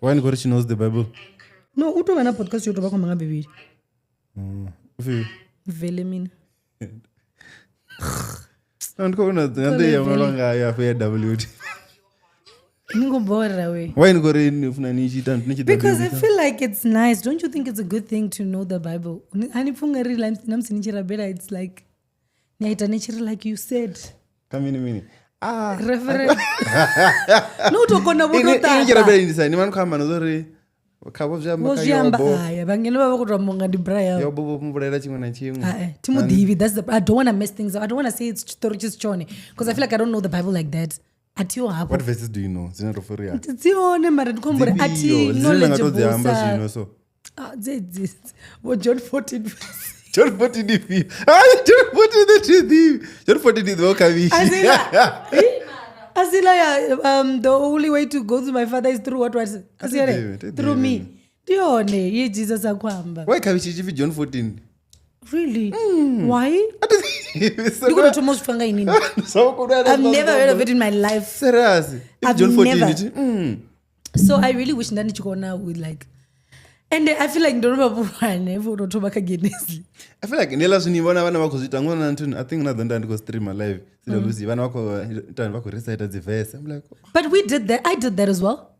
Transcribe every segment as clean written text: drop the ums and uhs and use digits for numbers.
Why ni khori she knows the Bible? No, u tou vha na podcast yo tou vha khou amba nga Bivhili. Ufhio? Vele mina. No, ndi khou vhona nga nḓila ya ṅwalwa ngayo afho ya WT. Ni khou bora we. Why ni khori ni funa ni tshi ita ni tshi Because I feel like it's nice. Don't you think it's a good thing to know the Bible? A ni pfhi ungari na musi ni tshi rabela it's like ni a ita ni tshi ri like you said. Kha mini mini? Ah. Reverend. No u tou kona vho Ini tou ini tshi ṱaṱa. rabela ni sa ni vha ni khou amba na zwa uri kha vho zwi amba Vho kha zwi amba Yobo. haya vhangeno vha vha khou tou amba unga ndi Brian. Yobo vho mu vhulayela tshiṅwe na tshiṅwe. Ae, thi mu ḓivhi. That's the I don't want to mess things up. I don't want to say it's tshiṱori tshi si tshone because I feel like I don't know the Bible like that. A thiho hafho. What verses do you know? Dzine ro fori ya. Dzi hone mara ndi khou amba uri a thi Dzifhio? Dzine nda nga to dzi knowledgeable amba sa zwino so. Ah, dzedzi vho John 14 verse. John 14 ndi ifhio? Ai, John 14 ndi thi ḓivhi. John 14 ndi ḓivha khavhishi. Asila. Asila ya the only way to go to my father is through what was Asila ḓivhi, thi through ḓivhi. me. Ndi hone ye Jesus a khou amba. Why khavhishi tshi pfi John 14? Really? Why? A thi ḓivhi. Ndi khou tou thoma u zwi pfa nga inini. I've never heard of it in my life. Serious. If I've John 14 never. ithi, So I really wish nda ndi tshi kona with like and I feel like ndo no vha vhuhulwane for u thoma kha Genesis. I feel like ndi hezwiḽa zwine vhona vhana vha khou zwi ita ngona nthuni I think na ḓo nda ndi khou streamer live CWC vhana vha khou ita vha khou recite dzi verse I'm like oh, But we did that. I did that as well.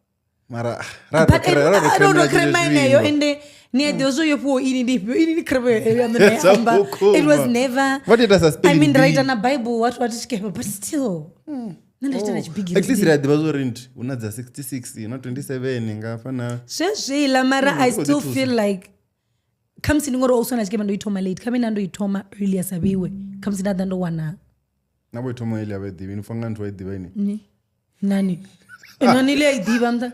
mara ra But to ra to I don't know krema crema yeneyo ende ni a ḓivha zwo yo fhiwa ini ndi ifhio ini ndi crema ya nṋe Zwa amba. It was vhukuma. never. Vha tou ita sa I spelling mean bee. ra ita na Bible what what tshikepa but still. Nṋe nda ita na tshibigiri. At least ri a ḓivha zwo ri nthu hu na dza 66 na 27 nga hafha na Zwezwiḽa mara I ndi khou still ḓi thusa. feel like khamusi ndi ngori also na tshikepa ndo i thoma late kha mina ndo i thoma earlier sa vhiwe khamusi nda ḓa ndo wana na vho i thoma ile a vha i ḓivhi ni pfa nga nthu wa i ḓivha ini Ni? Nani? Nani le a i ḓivha nṱha?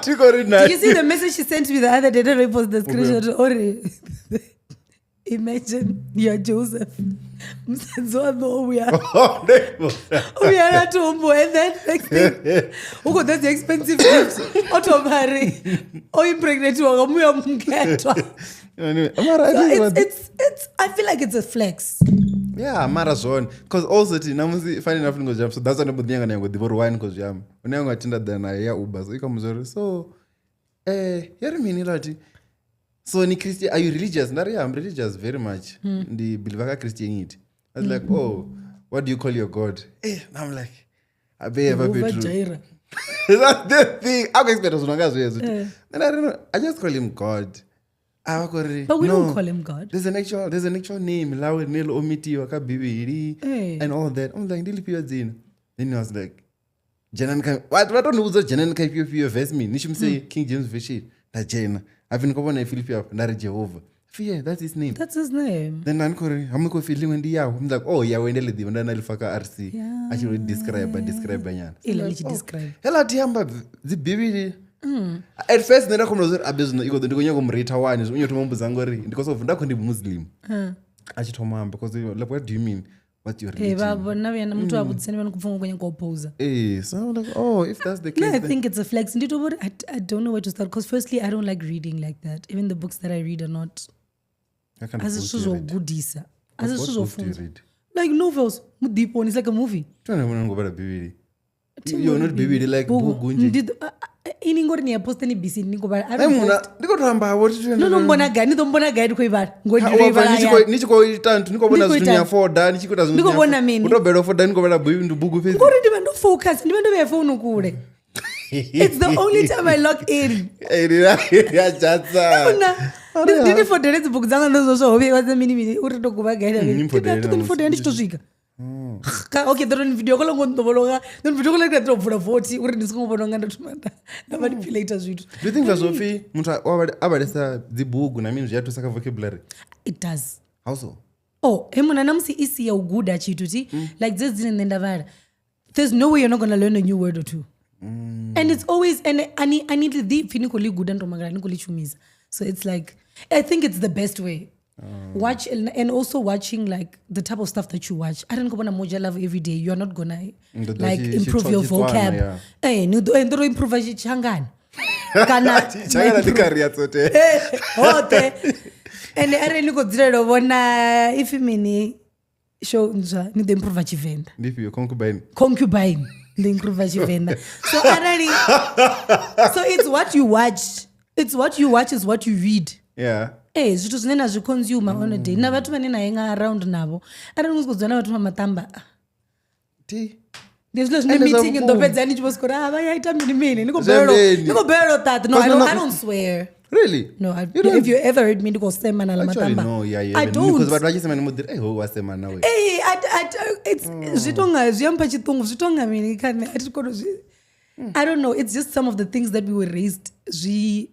thi khou ri na Did you see the message she sent me the other day? That I posted the screenshot. Or imagine you're Joseph. Musadzi waṋu o vhuya o vhuya na thumbu and then next thing u khou ḓa dzi expensive gift o thoma a ri o impregnatiwa nga muya mukhethwa. Mara So I think it's I feel like it's a flex. Yeah, mara zwone because also thi namusi funny enough ni khou zwi amba so that's why ndo mbo ḓi nyanga na nyago ḓivha uri why ni khou zwi amba hune yanga thi nda ḓa nayo ya Uber so i kha mudza uri so ya ri mini lati so ni Christian, are you religious? Nda ri yeah, I'm religious very much. Ndi believe ka Christianity. I was like, oh, what do you call your God? And I'm like, abe va Jehovah Petru. Jireh. That's the thing. I go expect zwino nga zwezwo. And I don't know. I just call him God. Ah, va ku ri, But we no, don't call him God. There's an actual name lawe rine ḽo omitiwa kha Bivhili and all that. I'm like, ndi lifhio dzina? Then he was like, dzhenani kha vha to ni vhudza dzhenani kha ifhio fhio verse mini ni shumise King James Version. Nda dzhena. Hapfi ni khou vhona ipfi lifhio afho? Nda ri Jehovah. Pfi yeah, that's his name. That's his name. Then nda ni khou ri ha mu khou pfi ḽiṅwe ndi Yahweh. I'm like, oh Yahweh ndi ḽi ḓivha nda na ḽi fa kha RC. A tshi ri describe nyana. Iḽa ḽi tshi describe. Hela thi amba dzi Bivhili. At first nṋe nda khou zwa uri abe zwino i khou ḓo ndi khou nyanga u mu rate wani zwi u thoma mbudza ngori ndi khou sokou nda khou ndi Muslim. A tshi thoma amba because like what do you mean? What's your Eh, religion? vha vhona vhuya na muthu a vhudzisa ni vha ni khou pfa nga khou nyanga u opposer. So I'm like, oh, if that's the No, case, I then think it's a flex. Ndi tou vha uri I don't know where to start because firstly I don't like reading like that. Even the books that I read are not What kind of a si books zwithu do you zwa u read? gudisa. A si What zwithu zwa u books do you funza. read? Like novels, mudiponi, it's like a movie. Tona vhona ngo vhala Bivhili. Yo not Bivhili like bugu nje. Ndi ini ngori ni ya posta ni busy ni khou vhala. I Ai don't muna post. ndi khou to amba vho thi No no mbona gai, ni ḓo mbona gai ndi khou i vhala. Ngori ndi tou i vhala ni tshi hayani. khou ni tshi khou ita nthu ni khou vhona Ndi khou zwithu ni ita- a foda ni tshi khou ita Ndi khou vhona mini? U to bvela u foda ni khou vhala bugu ndi bugu fhedzi. Ngori ndi vha ndo focus, ndi vha ndo vhea phone kule. It's the only time I log in. Ya jatsa. Una ndi ndi fodele dzi bugu dzanga ndo zwo ho vheiwa dza mini mini uri ndo guvha gai na Ni mini. mpfodele Ndi namusi. fodele ndi tshi to swika. Ka okay ḓo ni video call ngo nḓovhologa. Ḓo ni video call ndi ḓo vula vothi uri ndi songo vhona nga ndo thoma nda manipulate zwithu. Do you think zwa pfi muthu a vhalesa dzi bugu na mini zwi a thusa kha vocabulary? It does. How so? Oh, he muna na musi i si ya u guda tshithu thi like dzedzi dzine nṋe nda vhala. There's no way you're not gonna learn a new word or two. And it's always and ani ani ḓi pfi ni khou ḽi guda ni to mangala ni khou ḽi shumisa. So it's like I think it's the best way. Watch and also watching like the type of stuff that you watch. I don't go on Moja Love every day. You're not gonna Ndo ḓo like improve your Xitswana, vocab. yeah. Ni ḓo ndo improve Xitshangana. Kana Tshangana ndi career tsote. hoṱhe. And arali ni khou dzulela u vhona if mini show ntswa ni ḓo improve Tshivenḓa. Ndi ifhio concubine? Concubine. Ndi improve Tshivenḓa. So arali so it's what you watch. It's what you watch is what you read. Yeah. Ee, zwithu zwine na zwi consumer on a day na vhathu vhane na henga around navho arali ni sokou dzula na vhathu vha maṱamba, ah, Ti. Ndi hezwiḽa zwine Ende zwa meeting ni ḓo vhukuma. fhedza ni tshi vho sokou ri, "Ah, vha ya ita mini mini," ni khou Zwi ambeni. ni khou balelwa u ṱaṱa. No, Because I don't swear. Really? No, You don't- if you ever heard me ndi khou sema na ḽa Actually, maṱamba. no, yeah, yeah. I don't. Because vhathu vha tshi sema ni muḓi, eh, ho wa sema nawe. Ee, it's zwi tonga zwi ampha tshiṱungu, zwi tonga mini kha nṋe, a thi koni u zwi, I don't know, it's just some of the things that we were raised zwi,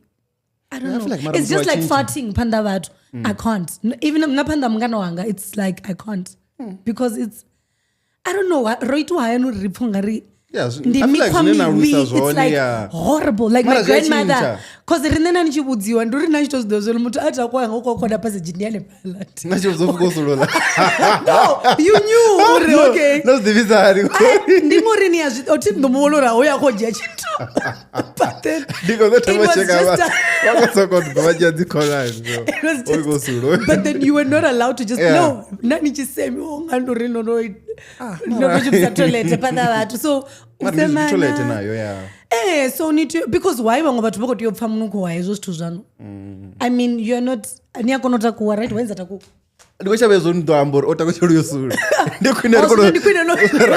I don't I know. feel like mara It's muthu just wa like tshintsha. farting phanḓa vhathu. I can't. Even na phanḓa mungana wanga, it's like I can't. Because it's, I don't know, ro itiwa hayani uri ri pfhe ungari Yeah, ndi I feel like mikhwa zwine na mivhi. alusa It's zwone, like yeah. horrible. Like Mara my zwi a grandmother, tshintsha. cause riṋe na ni tshi vhudziwa ndi uri na tshi to zwi ḓivha zwori muthu a takuwa yanga u khou khona passage ndi hanefhaḽa. Na tshi vhudzo fuko solola. No, you knew uri okay. No zwi ḓivhisa hani. Ndi ngori ni a zwi o thi ndo mu vhona uri a uya khou dzhia tshithu. But then Ndi khou ḓo it thoma was tsheka just vha. Vha khou sokou ḓo vha dzhia dzi khonani. So. It was O just, khou sulo. but then you were not allowed to just Yeah. no na ni tshi semiwa nga ndi uri no no no no tshumisa toilet phanḓa ha vhathu, so u Mara ndi semana- toilet nayo, yeah. Eh, so ni tea, because why vhaṅwe vhathu vha khou tea u pfha munukho wa hezwo zwithu zwaṋu? I mean, you're not, ni a kona u takuwa, right? Wenza takuwa. Ndi khou shavha hezwo ni ḓo amba uri o takutshela uyo sula. Ndi khwine ri Oh, zwino ndi khwine no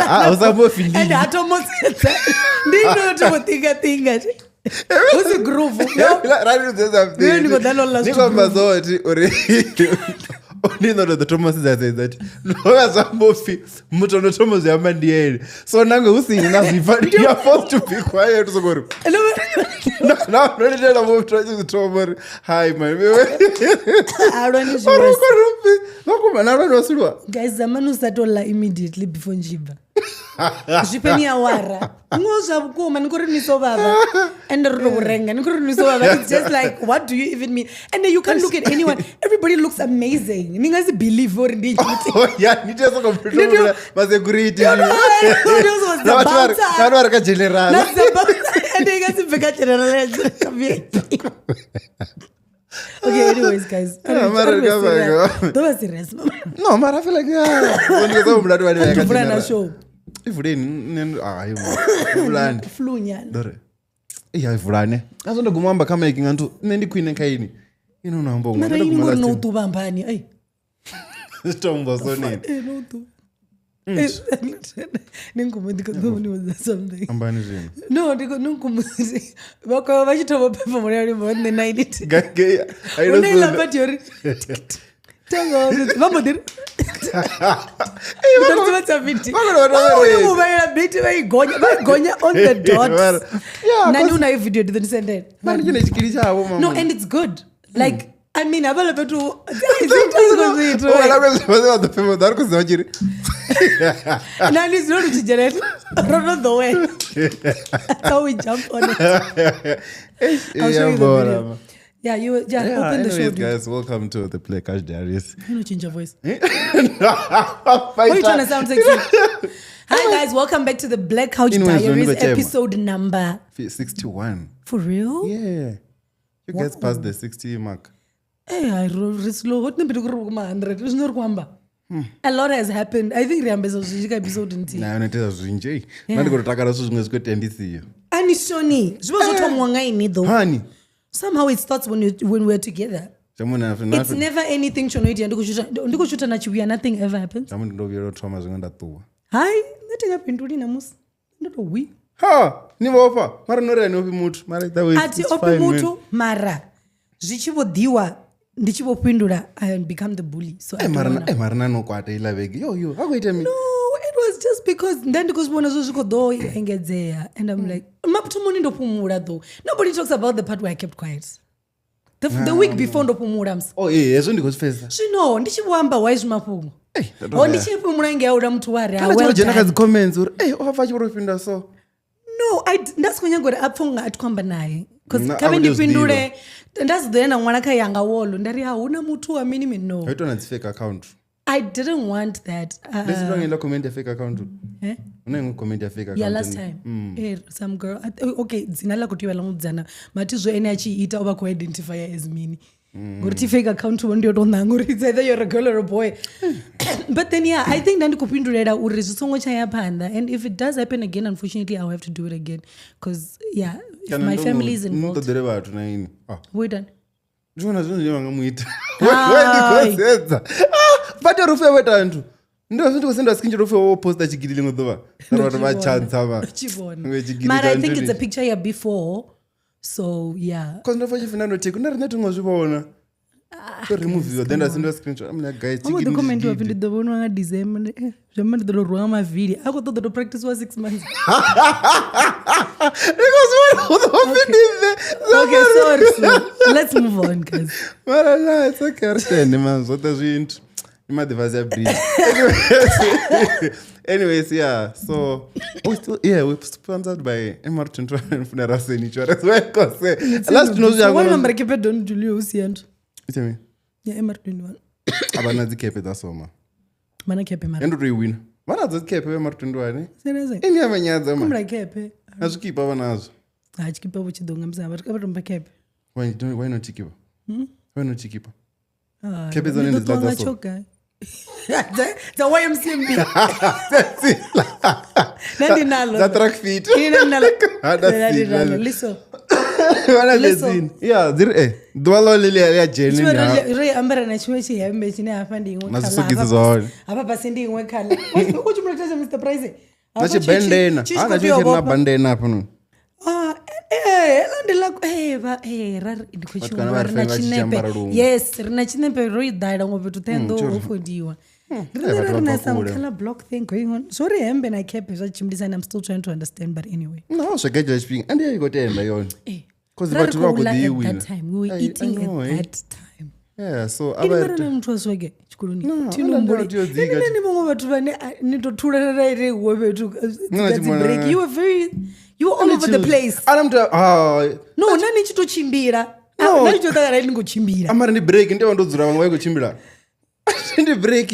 Ah, u sa ambe upfi ndi And ha thoma u sedza ndi ino thoma u tinga tinga hu si groove, no. Nṋe ndi khou ḓa no ḽa Ndi zwithu khou amba zwoti uri ndi ḓo ḓo thoma u sedza sedza thi no vha zwa amba upfi muthu ono thoma u zwi amba ndi ene, so nangwe hu si na zwi pfa, you are forced to be quiet, u soko uri no no no litela muthu a tshi zwi thoma uri hi man. A lwani zwi worse. Vhakoma na lwani wa suliwa. Guys, zamani u sa tou ḽa immediately before ni tshi bva, zwifheni awara ngoho zwa vhukuma ni khou ri ni so vhavha and ri tou renga ni khou ri ni so vhavha. It's just like, what do you even mean? And then you can't look at anyone, everybody looks amazing, ni nga si believe uri ndi tshite. Oh, yeah, ni tea soko Ndi tea- ma security. No, no, no, Na vhathu vha re- bouncer. na vhathu vha re kha general. Na and i nga si bve kha general ya VIP. Okay, anyways, guys, Yeah, mara ri ri vhe ka serious. vha- Ḓo vha serious. No, mara I feel like, yeah. Ndi khou humbula vhathu vhane vha ya kha Vula na general. show. I vuleni nṋe hai vulani. Flu nyana. Ndo ri iya vulane. Azwo ndo guma amba kha mic nga nthu nṋe ndi khwine kha ini. Ino no amba Mara ndo ini guma ngori last no time. ṱuvha ambani ai. Tombo so nini. Eh, no ṱuvha. Eh, ni nkumbu ndi khou ḓo ni vhudza something. Ambani zwino. No, ndi khou ni nkumbu vha khou vha tshi thoma u perform ya luimbo nṋe na ini. Gage I Hune iḽa don't part yo ri tanga vha mbo ḓi ri vha tsa beat. Vha kona u vha Vha ready. u vhalela beat vha i gonya, vha i gonya on the dot. Yeah, Nani una video ndi ḓo ni sendela. Mara ndi tshine tshikili tshavho mama. No, and it's good. Like, I mean, hafhaḽa fhethu zwi O vhala kwe zwi vha ḓo fema ḓo ri khou zwa tshi ri. nani zwino lu tshi dzhena ro no ḓowela. That's how we jump on it. I'll show you the video. Yeah, you, yeah, Yeah, open the show. anyways, Dude. guys, welcome to the Play Cash Diaries. You know, change your voice. Why Why are you trying to sound sexy? Hi guys, welcome back to the Black Couch Anyways, Diaries Ronnie Kochema. episode number 61. for real? Yeah. You guys passed the 60 mark. Eh, hai, ri slow. Ho tine kuri kuma 100. Zwino ri khou amba. A lot has happened. I think ri ambesa zwinzhi kha episode nthihi. Nayo noitesa zwinzhi. Ei, nṋe ndi khou tou takala zwithu zwiṅwe zwi khou itea ndi siho. Ani shoni. Zwi vha zwo thomiwa nga ini though. Hani? Somehow it starts when we're together. Tshamuna It's never anything tsho no itea ndi khou shuta ndi khou shuta na tshivhuya, nothing ever happens. Tshamuna ndo vhuyela u thoma zwiṅwe nda ṱuwa. Hai, nṋe thi nga fhinduli namusi. Ndo to wi. Ha, ni vhofha. Mara no ri ani ofhi muthu. Mara that way A thi it's ofhi fine, man. muthu mara zwi tshi vho ḓiwa ndi tshi vho fhindula I become the bully. So I Eh, don't mara wanna. eh, mara na no kwata iḽa vhege. Yo yo, ha khou itea mini? No, it was just because nda ndi khou zwi vhona zwo zwi khou ḓo engedzea and I'm like, mathomoni ndo fhumula though. Nobody talks about the part where I kept quiet. The week before ndo fhumula musi. Oh, eh, hezwo ndi khou zwi pfesesa. Zwino ndi tshi vho amba why zwi mafhungo. Eh, ndo Ho tou ndi tshi fhumula ngei houḽa muthu wa ri ah, Kana tshi well vho dzhena kha done. dzi comments uri eh o pfa a tshi vho tou fhindula so. No, nda si khou nyaga uri a pfhe unga a thi khou amba naye. 'Cause Nna kha a vhe vho ndi tea u zwi fhindule nda si ḓo ya na ṅwala kha yanga wolo nda ri a huna muthu wa mini mini, no. Ho itwa na dzi fake account. I didn't want that. Ndi si tonga iḽa comment ya fake account. Eh? Hu na iṅwe comment ya fake account. Yeah, last time. Eh, some girl. Okay, dzina ḽa khou tea u vha ḽa mudzana. Mathi zwo ene a tshi ita o vha khou identify as mini. Ngori thi fake account wo ndi yo tou nanga uri it's either you're a girl or a boy. But then yeah, I think nda ndi khou fhindulela uri zwi songo tsha ya phanḓa, and if it does happen again, unfortunately I'll have to do it again because yeah, if Kana my ndo family is ni involved. ṱoḓele vhathu na ini. Ah. Wo itani? Ndi vhona zwine zwine vha nga mu ita. Hai. Ndi khou sedza. Ah, vha tea uri upfhi vha ita nthu. Ndi vha ndi khou senda screenshot upfhi wo posta tshigidi ḽiṅwe ḓuvha. Ra vhathu vha tshantsa vha. Tshivhona. Nge tshigidi Mara tsha I think it's a nthu. picture ya before. So yeah. Cause ndo pfa tshipfi nda ndo take nda ri nṋe thi ngo zwi vhona. To remove then nda senda screenshot. I'm like, guys, Vha mbo tshigidi ḓi ndi comment wa pfi tshigidi. ndi ḓo vhoniwa nga December. Zwi amba ndi ḓo tou rwiwa nga mavili. A khou ṱoḓa to practice wa 6 months. Ndi khou zwi vhona u ḓo pfi ndi bve. Okay, sorry, sorry. Let's move on, guys. Mara na, it's okay. Ri tende man, zwoṱhe zwinthu. Ndi maḓi fhasi ya bridge. Anyways, yeah. So we still, yeah, we're sponsored by MR21 Funeral Insurance. Last no So why number kepe Don Julio u sia nthu? Itsemi. Ya MR21. Abana dzikepe dza soma. Mana kepe mara. Ndo to i wina. Vana dzo dzikepe MR21. Seriously? Ini ya manyadza ma. Kumla kepe. Na zwikipa vha nazwo. Ha tshikipa vho tshi ḓo nga musi vhathu vha tomba kepe. Why not chikipa? Why not chikipa? Ah, Kepe dzone ndi ndi ḓo dziḽa ṱuwa dza nga so. tshoga. Dza YMCMB. Nṋe ndi naḽo. Dza track fit. Ini nṋe ndi naḽo. Ha, that's Nṋe ndi it, naḽo. that's it. Liso. Vana Liso. dzini. Yeah, dziri ḓuvha ḽo ḽi ḽi a dzhene Tshiṅwe ni ha. ri ambara na tshiṅwe tshihembe tshine hafha ndi iṅwe Na colour, zwisogisi hafha zwa hone. hafha fhasi ndi iṅwe colour. U tshi mulathesa Mr Price. Na tshibendena. Ha na tshine na bandena hafha noni. Ah, heḽo ndi ḽa vha ra ri ndi khou Vhathu tshi kana humbula, vha ri ri na fenga tshi tshi tshinepe. ambara luṅwe. Yes, ri na tshinepe ro i ḓala ngo fhethu Ṱhohoyanḓou ho fodiwa. Ri Eh, vhathu ri na vha bva some kule. color block thing going on. Zwo ri hembe na kepe zwa tshimbilisana, I'm still trying to understand, but anyway. No, zwo gedzha tshifhinga. Andi ya i khou tenda yone. Eh, Cause ra ri vhathu vha khou khou ḽa ḓi at wina. that time. We were I eating know, at eh. that time. Yeah, so Ini a vha mara na muthu wa swege tshikoloni. No, Thi a nda humbuli. ndi yo dzika Ini nani vhaṅwe vhathu vhane ni to thulana na ite huwe fhethu Nṋe na dzi tshi break. vhona- You were very you were all over the place. Ana muthu ah No, na ni tshi to tshimbila. No. Na ni tshi to ṱangana ni khou tshimbila. amara ndi break ndi vha ndo dzula vhaṅwe vha i khou tshimbila. Ndi break.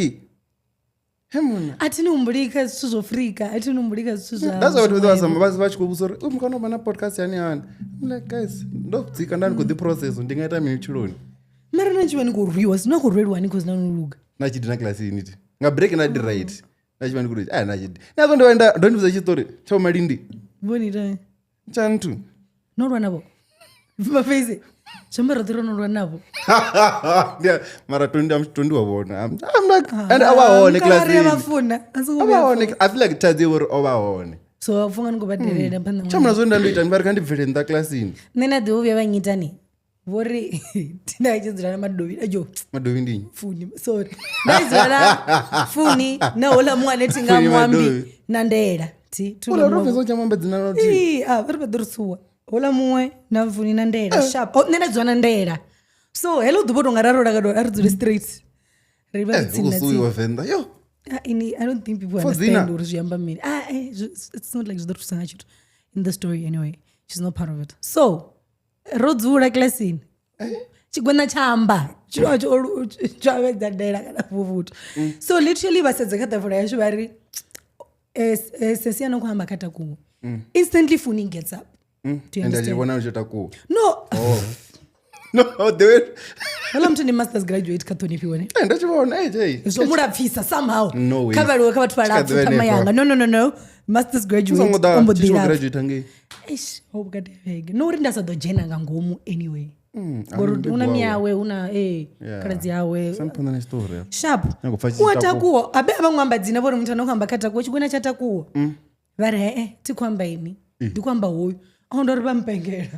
He muna. A thi ni humbuli kha zwithu zwo Afrika, a thi ni humbuli kha zwithu zwa. That's why vhathu vha vha vha tshi khou vhudzisa uri u mukana vha na podcast yani hani. I'm like, guys, ndo dzika nda ndi khou ḓi process ndi nga ita mini vhutshiloni. Mara na tshi vha ni khou rwiwa, sina khou rweliwa ni khou sina no luga. Na tshi dina kilasini ti. Nga break na di right. Na tshi vha ndi khou ri na tshi. Nazwo ndo enda ndo ndi vhudza tshiṱori tsha Malindi. Vho ni ita Tsha nthu. no lwa navho. Mafeisi. Zwi amba roṱhe ro no lwa navho. Ndi mara 20 I'm 20 wa vhona. I'm like and a vha hone Mukala ri a vha kilasini. funa. A songo A vhuya vha hone. I feel like thaidzo i uri o vha hone. So vha funga ni khou vha delela phanḓa Tsha muna zwo nda ndo ita ndi vha ri kha ndi bvele nnḓa kilasini. Nṋe na ḓivha vhuya vha nyitani vho ri thina tshi dzula na madovhi ajo Madovhi ndi nnyi? funi sorry nda tshi dzula na funi na houḽa muṅwe ane thi nga Funi muambi Madovhi. na ndela thi thi Ula houḽa ro muṅwe. fhedza u tsha muamba dzina ḽa luthihi. Ii, ah, vha ri vha ḓo ri suwa houḽa muṅwe na funi na ndela sharp. Oh, nṋe nda dzula na ndela so heḽo ḓuvha u tonga ra ro laka a ri dzule straight ri vha ri Eh, tsini na hu khou tsini suwiwa Venḓa. Yo. Ah, ini, I don't think people For understand dzina. uri zwi amba mini. Ah, it's not like zwi ḓo thusa nga tshithu in the story anyway. She's not part of it. So, ro dzula kilasini. Tshigwena tsha amba. Tshino tsho tsho avhedza ndela kana vhuvhutu. So literally vha sedza kha ṱafula yashu vha ri sesi ano khou amba kha takuwe. Instantly Funi gets up. Do you And a tshi understand? vhona u tshi takuwa. No, No, the way hola muthu ndi masters graduate kha ṱhonifhiwe ne. Eh, ndo tshi vhona eh hey. Zwo mu lapfisa somehow. No ways. Kha vhaliwe kha vhathu Tshi kha vhalapfu ḓi vha ṱhama henefha. yanga. No, no, no, no. Masters graduate. Songo ḓa o mbo tshi ḓi tshi khou lapfa. graduate ngei. Eish, ho vhukati ha vhege. No uri nda sa ḓo dzhena nga ngomu anyway. Ngori a hu na mubebi wawe. miyawe, hu na Yeah. khaladzi yawe. Sani phanḓa na tshiṱori hafha. Sharp. Nyanga u pfa tshi U a takuwa. takuwa. Abe a vhaṅwe amba dzina vho ri muthu ano khou amba kha takuwa, tshigwena tsha takuwa. Vha ri he thi khou amba ini. Ndi khou amba hoyu. Oh, ndo ri vha mpengela.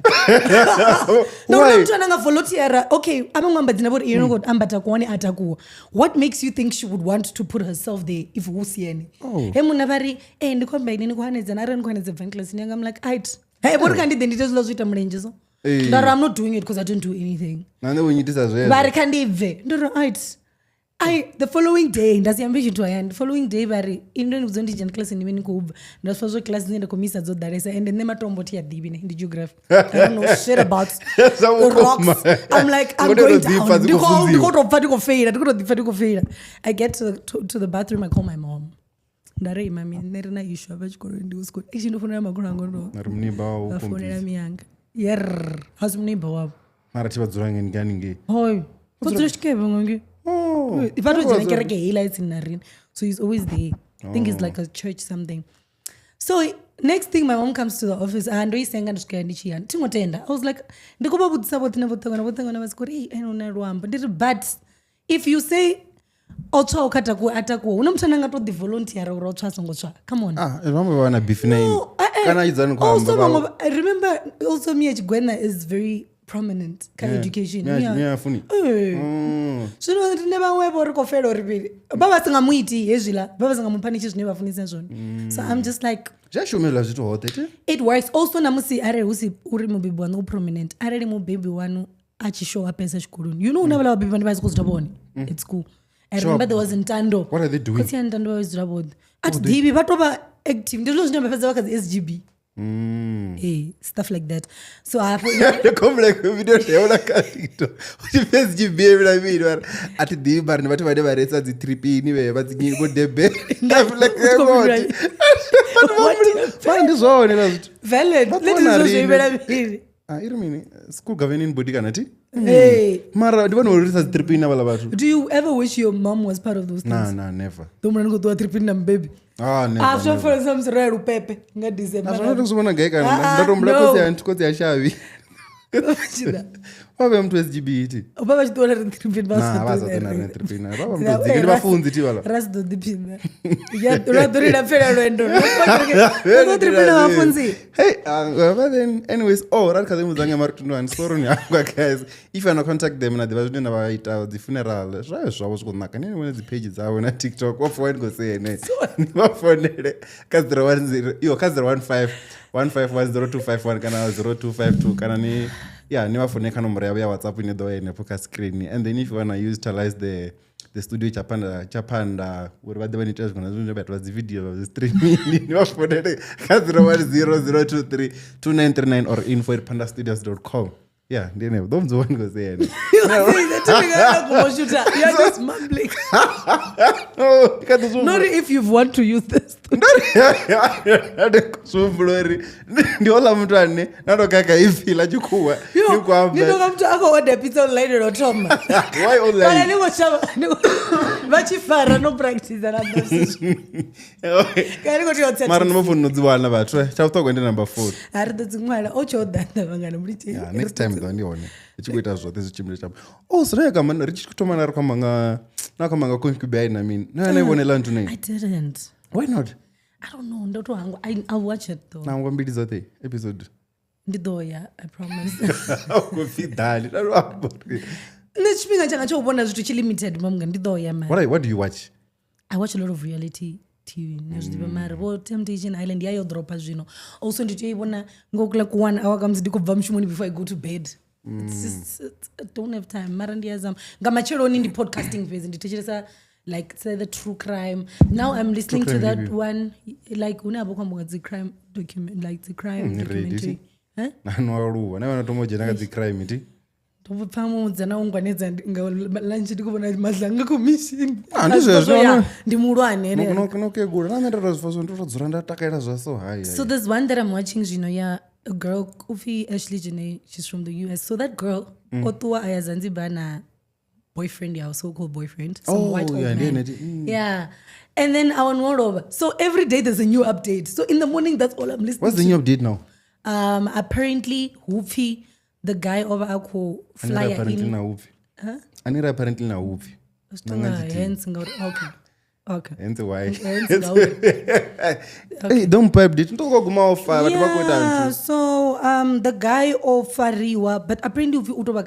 No, Why? no, muthu ane nga volunteer. Okay, a vhaṅwe amba dzina vho ri ino khou amba takuwa ni a takuwa. What makes you think she would want to put herself there if hu si ene? Oh. He munna vha ri, eh ndi khou amba ini ni khou hanedzana arali ni khou hanedza bvani kilasini yanga. I'm like, aight. Hey, vho ri kha ndi ḓe ndi ite zwiḽa zwi ita mulenzhe so. Eh. Nda ri I'm not doing it because I don't do anything. Na nṋe vho nyitisa zwezwo. Vha ri kha ndi bve. Ndo ri aight. I the following day nda si ambe tshithu hayani. The following day vha ri ini ndo ni vhudza ndi dzhena kilasini ni vhe ni khou bva. Nda pfa zwo kilasini dzine nda khou misa dzo ḓalesa and nṋe matombo thi a ḓivhi ne ndi geography. I don't know shit about Zwa the vhukuma. rocks. I'm like I'm Ngo tea u going tou ḓipfa down. dzi Ndi khou khou ndi funziwa. khou tou pfa ndi khou feila, ndi khou tou ḓipfa ndi khou feila. I get to the bathroom, I call my mom. Nda ri mami nṋe ri na issue hafha tshikoloni ndi u siko. Eish ndo founela makhulu anga ndo. Na ri munimba wau Vha u founela khombisa. miyanga. Yerr, hasi muneighbor wavho. Mara thi vha dzula ngeni ngani ngei. Hoy vho dzula tshikeve ngangei. Oh. Vha to dzhena kereke heiḽa i tsini na riṋe, so he's always there. I think it's like a church something. So next thing, my mom comes to the office. Ah, ndo i senga ndi swika ndi tshi ya thi ngo tenda. I was like, ndi khou vha vhudzisa vhoṱhe na vhoṱhe na vhoṱhe na vha si khou ri, "Ei, ene una luambo." Ndi ri, but if you say o tswaho kha takuwe a takuwe, hu na muthu ane a nga to ḓi volunteer uri o tswa a songo tswa, come on. Ah, vhamwe vha na beef na ini. No, eh, eh. Kana idzani khou Also, amba. vhaṅwe remember also Mia Tshigwena is very prominent kha education. Mia funi. Eh. Zwino rine vhaṅwe vho ri khou fela uri mini vha vha si nga muiti hezwiḽa, vha vha si nga mupanishi zwine vha funisa zwone. So I'm just like, Zwi a shumela zwithu hoṱhe ti. It works also na musi arali hu si uri mubebi waṋu u prominent, arali mubebi waṋu a tshi show up esa tshikoloni, you know, hu na vhaḽa vhabebi vhane vha sokou dzula vhone at school. I Show remember up. there was Ntando. What are they doing? Khotsi ya Ntando vha dzula vhoṱhe, a thi ḓivhi, vha to vha active, ndi zwone zwine vha fhedza vha kha dzi SGB. Eh, stuff like that. So hafho Ndi khombula video ndeona kha TikTok. Hu tshi pfi SGB vhila mini mara a thi ḓivhi, mara ndi vhathu vhane vha reisa dzi tripini vhe vha dzi vho Durban. I feel like Utshi khou what? fhindula- Mara ndi zwone hezwiḽa zwithu. Valid. Vha Nṋe ndi ṱuwa na zwo zwo riṋe. imela mini. Ah, i ri mini? School governing body kana ti? Hey. Mara ndi vhone vho risa dzi tripini havhaḽa vhathu. Do you ever wish your mom was part of those Na things? na never. Ḓo mula ni khou ṱuwa tripini na mubebi. Ah, never. A zwo Never. fana sa musi ro ya lupepe nga December. Na zwone ndi zwi vhona gai kana Ah, nda to humbula no. khotsi ya nthu, khotsi ya shavhi. Tshida. Vha vhe muthu SGB ti. Vha vha tshi ṱuwa na riṋe tripini vha Na sa vha ṱuwi sa na ṱuwi na riṋe. riṋe tripini. Vha vha muthu dzike ndi vhafunzi ti vhaḽa. Ra si ḓo ḓiphina. Ya ra ḓo ri lapfela lwendo. Ro ṱuwa tripini na vhafunzi. Hey, but then anyways, oh, ra kha ḓi mudza nga mari 21, sorry ni hangwa guys. If you wanna contact them na ḓivha zwine na vha ita dzi funeral, zwa zwavho zwi khou naka. Ni vhone dzi page dzavho na TikTok, wa phone go say ene. Ni vha fonele kha 010 iyo kha 015 1510251 kana 0252 kana ni yeah, ni vha founele kha nomboro yavho ya WhatsApp ine ḓo vha henefho kha screen. And then if you wanna utilize the studio tsha phanda uri vha ḓe vha ni ita zwiṅwe na zwiṅwe, vha ita dzi video vha dzi streaming, ni vha founele kha 010 023 2939 or info@pandastudios.com. Yeah, ndi ene ḓo mudzi wani ngosi ene. You're just mumbling. No, ndi kha ḓi zwi Not if you've want to use this. Ndi khou zwi humbula uri ndi houḽa muthu ane na to kaka ipfi ḽa tshikhuwa Yo, ni khou amba. ni tonga muthu a khou order pizza online lwo thoma. Why online? Kana ni khou shavha vha tshi fara no practice na kana ni khou tea u tsa. Mara number phone no dzi wana vhathu tsha vhuṱhogwa ndi number phone. Ha ri ḓo dzi ṅwala o tsho ḓa vhangana mulitshe. Yeah, next time ḓo ndi hone ri tshi khou ita zwoṱhe zwi tshimbile tsha. Oh, sorry ka man, ri tshi khou thoma na ri khou amba nga na khou amba nga concubine na mini na na vhone ḽa nthu nei. I didn't. Why not? I don't know, ndo to hangwa. I'll watch it though. Na ngwa mbili dzoṱhe episode. Ndi ḓo ya, I promise. Khou pfi dali na luambo. Nṋe tshifhinga tshanga tsha u vhona zwithu tshi limited mamga, ndi ḓo ya man. What do you watch? I watch a lot of reality TV, ne zwi ḓivha, mara vho Temptation Island ya yo dropa zwino. Also ndi tea u i vhona ngo like 1 hour ka musi ndi khou bva mushumoni before I go to bed. It's just I don't have time, mara ndi a zama. Nga matsheloni ndi podcasting fhedzi, ndi thetshelesa like say the true crime. Now I'm listening to Crime that review. one, like hune ha vha khou ambiwa dzi crime document, like the crime Ni ready documentary. ti? Eh? Na no aluwa na vhana thoma u dzhena kha dzi crime ti. Ndo pfa mudza na u ngwanedza nga lunch ndi khou vhona Madlanga Commission. Ah, ndi zwezwo, Ya, no. ndi muhulwane ene. No no kegula na nṋe ndo to zwi pfa ndo to dzula nda takalela zwa so hai. So there's one that I'm watching zwino ya a girl upfi Ashley Janae, she's from the US. So that girl o ṱuwa a ya Zanzibar na boyfriend yawe, so-called boyfriend, some Oh, white old yeah, ndi man. ene ti-. Yeah. And then I want more over. So every day there's a new update. So in the morning that's all I'm listening What's the to. new update now? Apparently hupfi the guy over a khou Ani ri flyer apparently in na upfi. Ani ri apparently na upfi. Tonga hence ngauri okay. Okay. Hence why. Hence ngauri. Hey, don't pipe update. Ndo go guma ofa vhathu vha khou ita Yeah, nthu. so the guy o fariwa, but apparently upfi u tou vha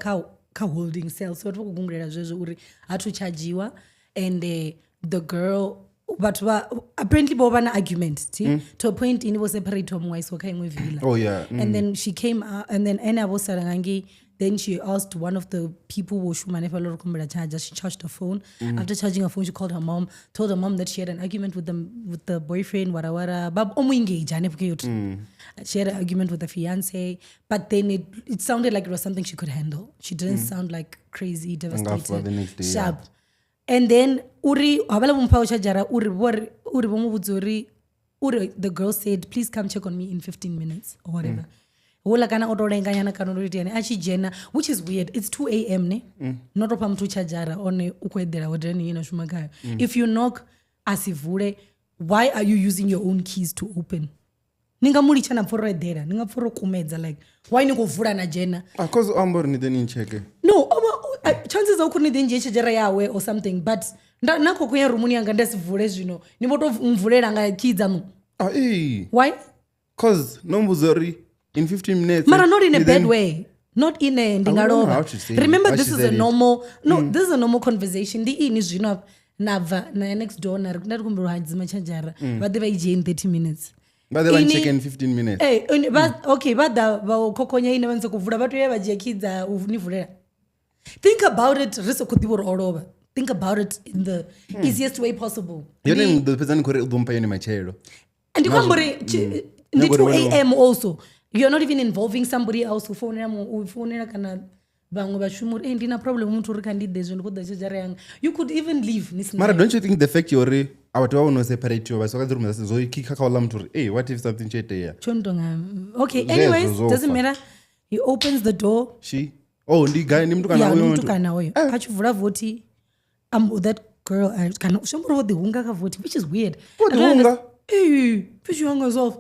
kha holding cell, so vhathu vha khou gungulela zwezwo uri ha thu tshadzhiwa. And the girl, vhathu vha apparently vho vha na argument ti to a point ine vho separate muṅwe a isiwa kha iṅwe villa. Oh yeah. And then she came out, and then ene a vho sala nga ngei. Then she asked one of the people who shuma hanefhaḽa uri khumbela charger. She charged her phone. After charging her phone, she called her mom, told her mom that she had an argument with the boyfriend, wara wara. Ba o mo engage hanefho kha iyo trip. She had an argument with the fiance, but then it sounded like it was something she could handle. She didn't sound like crazy, devastated, the next day, yeah. sharp. And then uri havhala vho muphaho tshadzhara uri vho ri uri vho mu vhudza uri the girl said, please come check on me in 15 minutes or whatever. Houḽa kana o to lenga nyana kana o to iteani a tshi dzhena, which is weird. It's 2 am ne? No to fha muthu tshadzhara one u khou eḓela hodelani ye na shuma khayo. If you knock a si vule, why are you using your own keys to open? Ni nga mu litsha na pfa ro eḓela, ni nga pfa ro kumedza, like why ni khou vula na dzhena? Ah, cause o amba uri ni ḓe ni ntsheke. No, chances are ni ḓi ndzhie tshedzhara yawe or something, but nda na khokho ya rumuni yanga nda si vule zwino ni vho to mvulela nga key dzaṋu. Ah, ee. Why? Cause no mbudza uri in 15 minutes. Mara not in a ni bad then- way. Not in a ndi nga I don't know lovha. how to say it, Remember how this she is a said it. normal, no, this is a normal conversation. Ndi ini zwino na bva na ya next door na ri nda ri kumbela u hadzima tshadzhara vha ḓe vha i dzhie in 30 minutes. Vha ḓe vha Ini- ntsheke in 15 minutes. Eh, vha okay vha ḓa vha u khokhonya ine vha ni sokou vula vha tea u ya vha dzhia key dza u ni vulela. Think about it ri sa khou ḓivha uri o lovha. Think about it in the easiest way possible. Yone ni ḓo fhedza ni khou ri u ḓo mpha yone matshelo. Ndi khou amba uri ndi Nyanga uri 2 vhone- am also. You're not even involving somebody else u founela u founela kana vhaṅwe vhashumi uri, "Eh, ndi na problem muthu uri kha ndi ḓe zwino ndi khou ḓa tshedzhara yanga." You could even leave ni sina. Mara don't you think the fact yori a vhathu vha vhono separatiwa vha soka dzi room dza zwo kikha kha uḽa muthu uri hey, what if something tsho itea? Tsho no tonga, okay, Zwezwo anyways, zwo doesn't fa. matter. He opens the door. She oh ndi guy ndi mutukana Yeah, uyo ndi muthu. mutukana hoyo. A tshi vula vothi, that girl, kana zwi amba uri vho ḓihunga kha vothi, which is weird. Vho I don't ḓihunga? understand. Ee, pfi hung herself.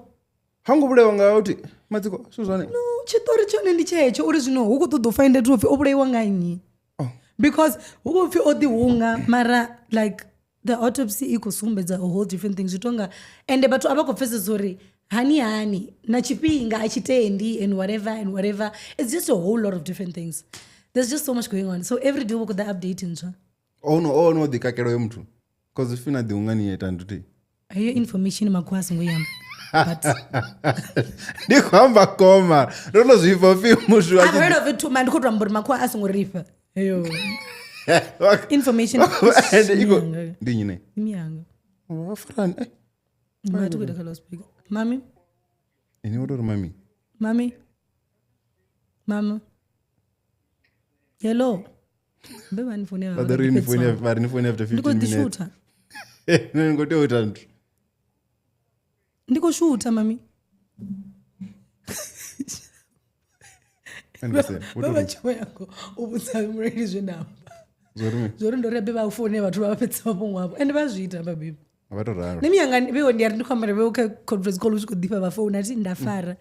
Ha ngo vhulaiwa nga uthi matsiko zwithu zwone. No, tshiṱori tshone ndi tshetsho uri zwino hu khou ṱoḓa u find out upfhi o vhulaiwa nga nnyi. Oh. Because hu khou pfhi o ḓihunga mara like the autopsy i khou sumbedza a whole different thing. Zwi tonga ende vhathu a vha khou pfesesa uri hani hani na tshifhinga a tshi tendi and whatever and whatever. It's just a whole lot of different things. There's just so much going on. So every day we khou ḓa update ntswa. Oh no, oh no ḓi kakela uyo muthu. Cause if na ḓihunga ni ita nduti. Heyo information makhuwa a songo i amba. But Ndi khou amba koma. Ndo no zwi pfa upfi muthu a I've heard of it too, man. Ndi khou to amba uri makhuwa a songo rifha. Heyo information. And iko ndi nnyi ne? Miyanga. Vha farani. Eh, Mara thi khou ita kha loudspeaker. Mami, ine wo tou ri mami. mami. Mama. Hello. Mbe vha ni founela. Vha ḓo ri ni foune vha ri ni foune after Ndi khou 15 ḓi minutes. shutha. Ni khou tea u ita nthu. Ndi khou shutha mami. And se, wo Vha tou vha ri tshiwo yango u vhudza mureili zwe nda amba. zwo ri mini? Zwo ri ndo ri abe vha foune vhathu vha fhedza mafhungo avho. Ende vha zwi ita vhabebi. Vha tou ralo. Nṋe miyanga vheiwa ndi a ri ndi khou amba vheiwa kha conference call u tshi khou ḓifha vha founa thi nda fara.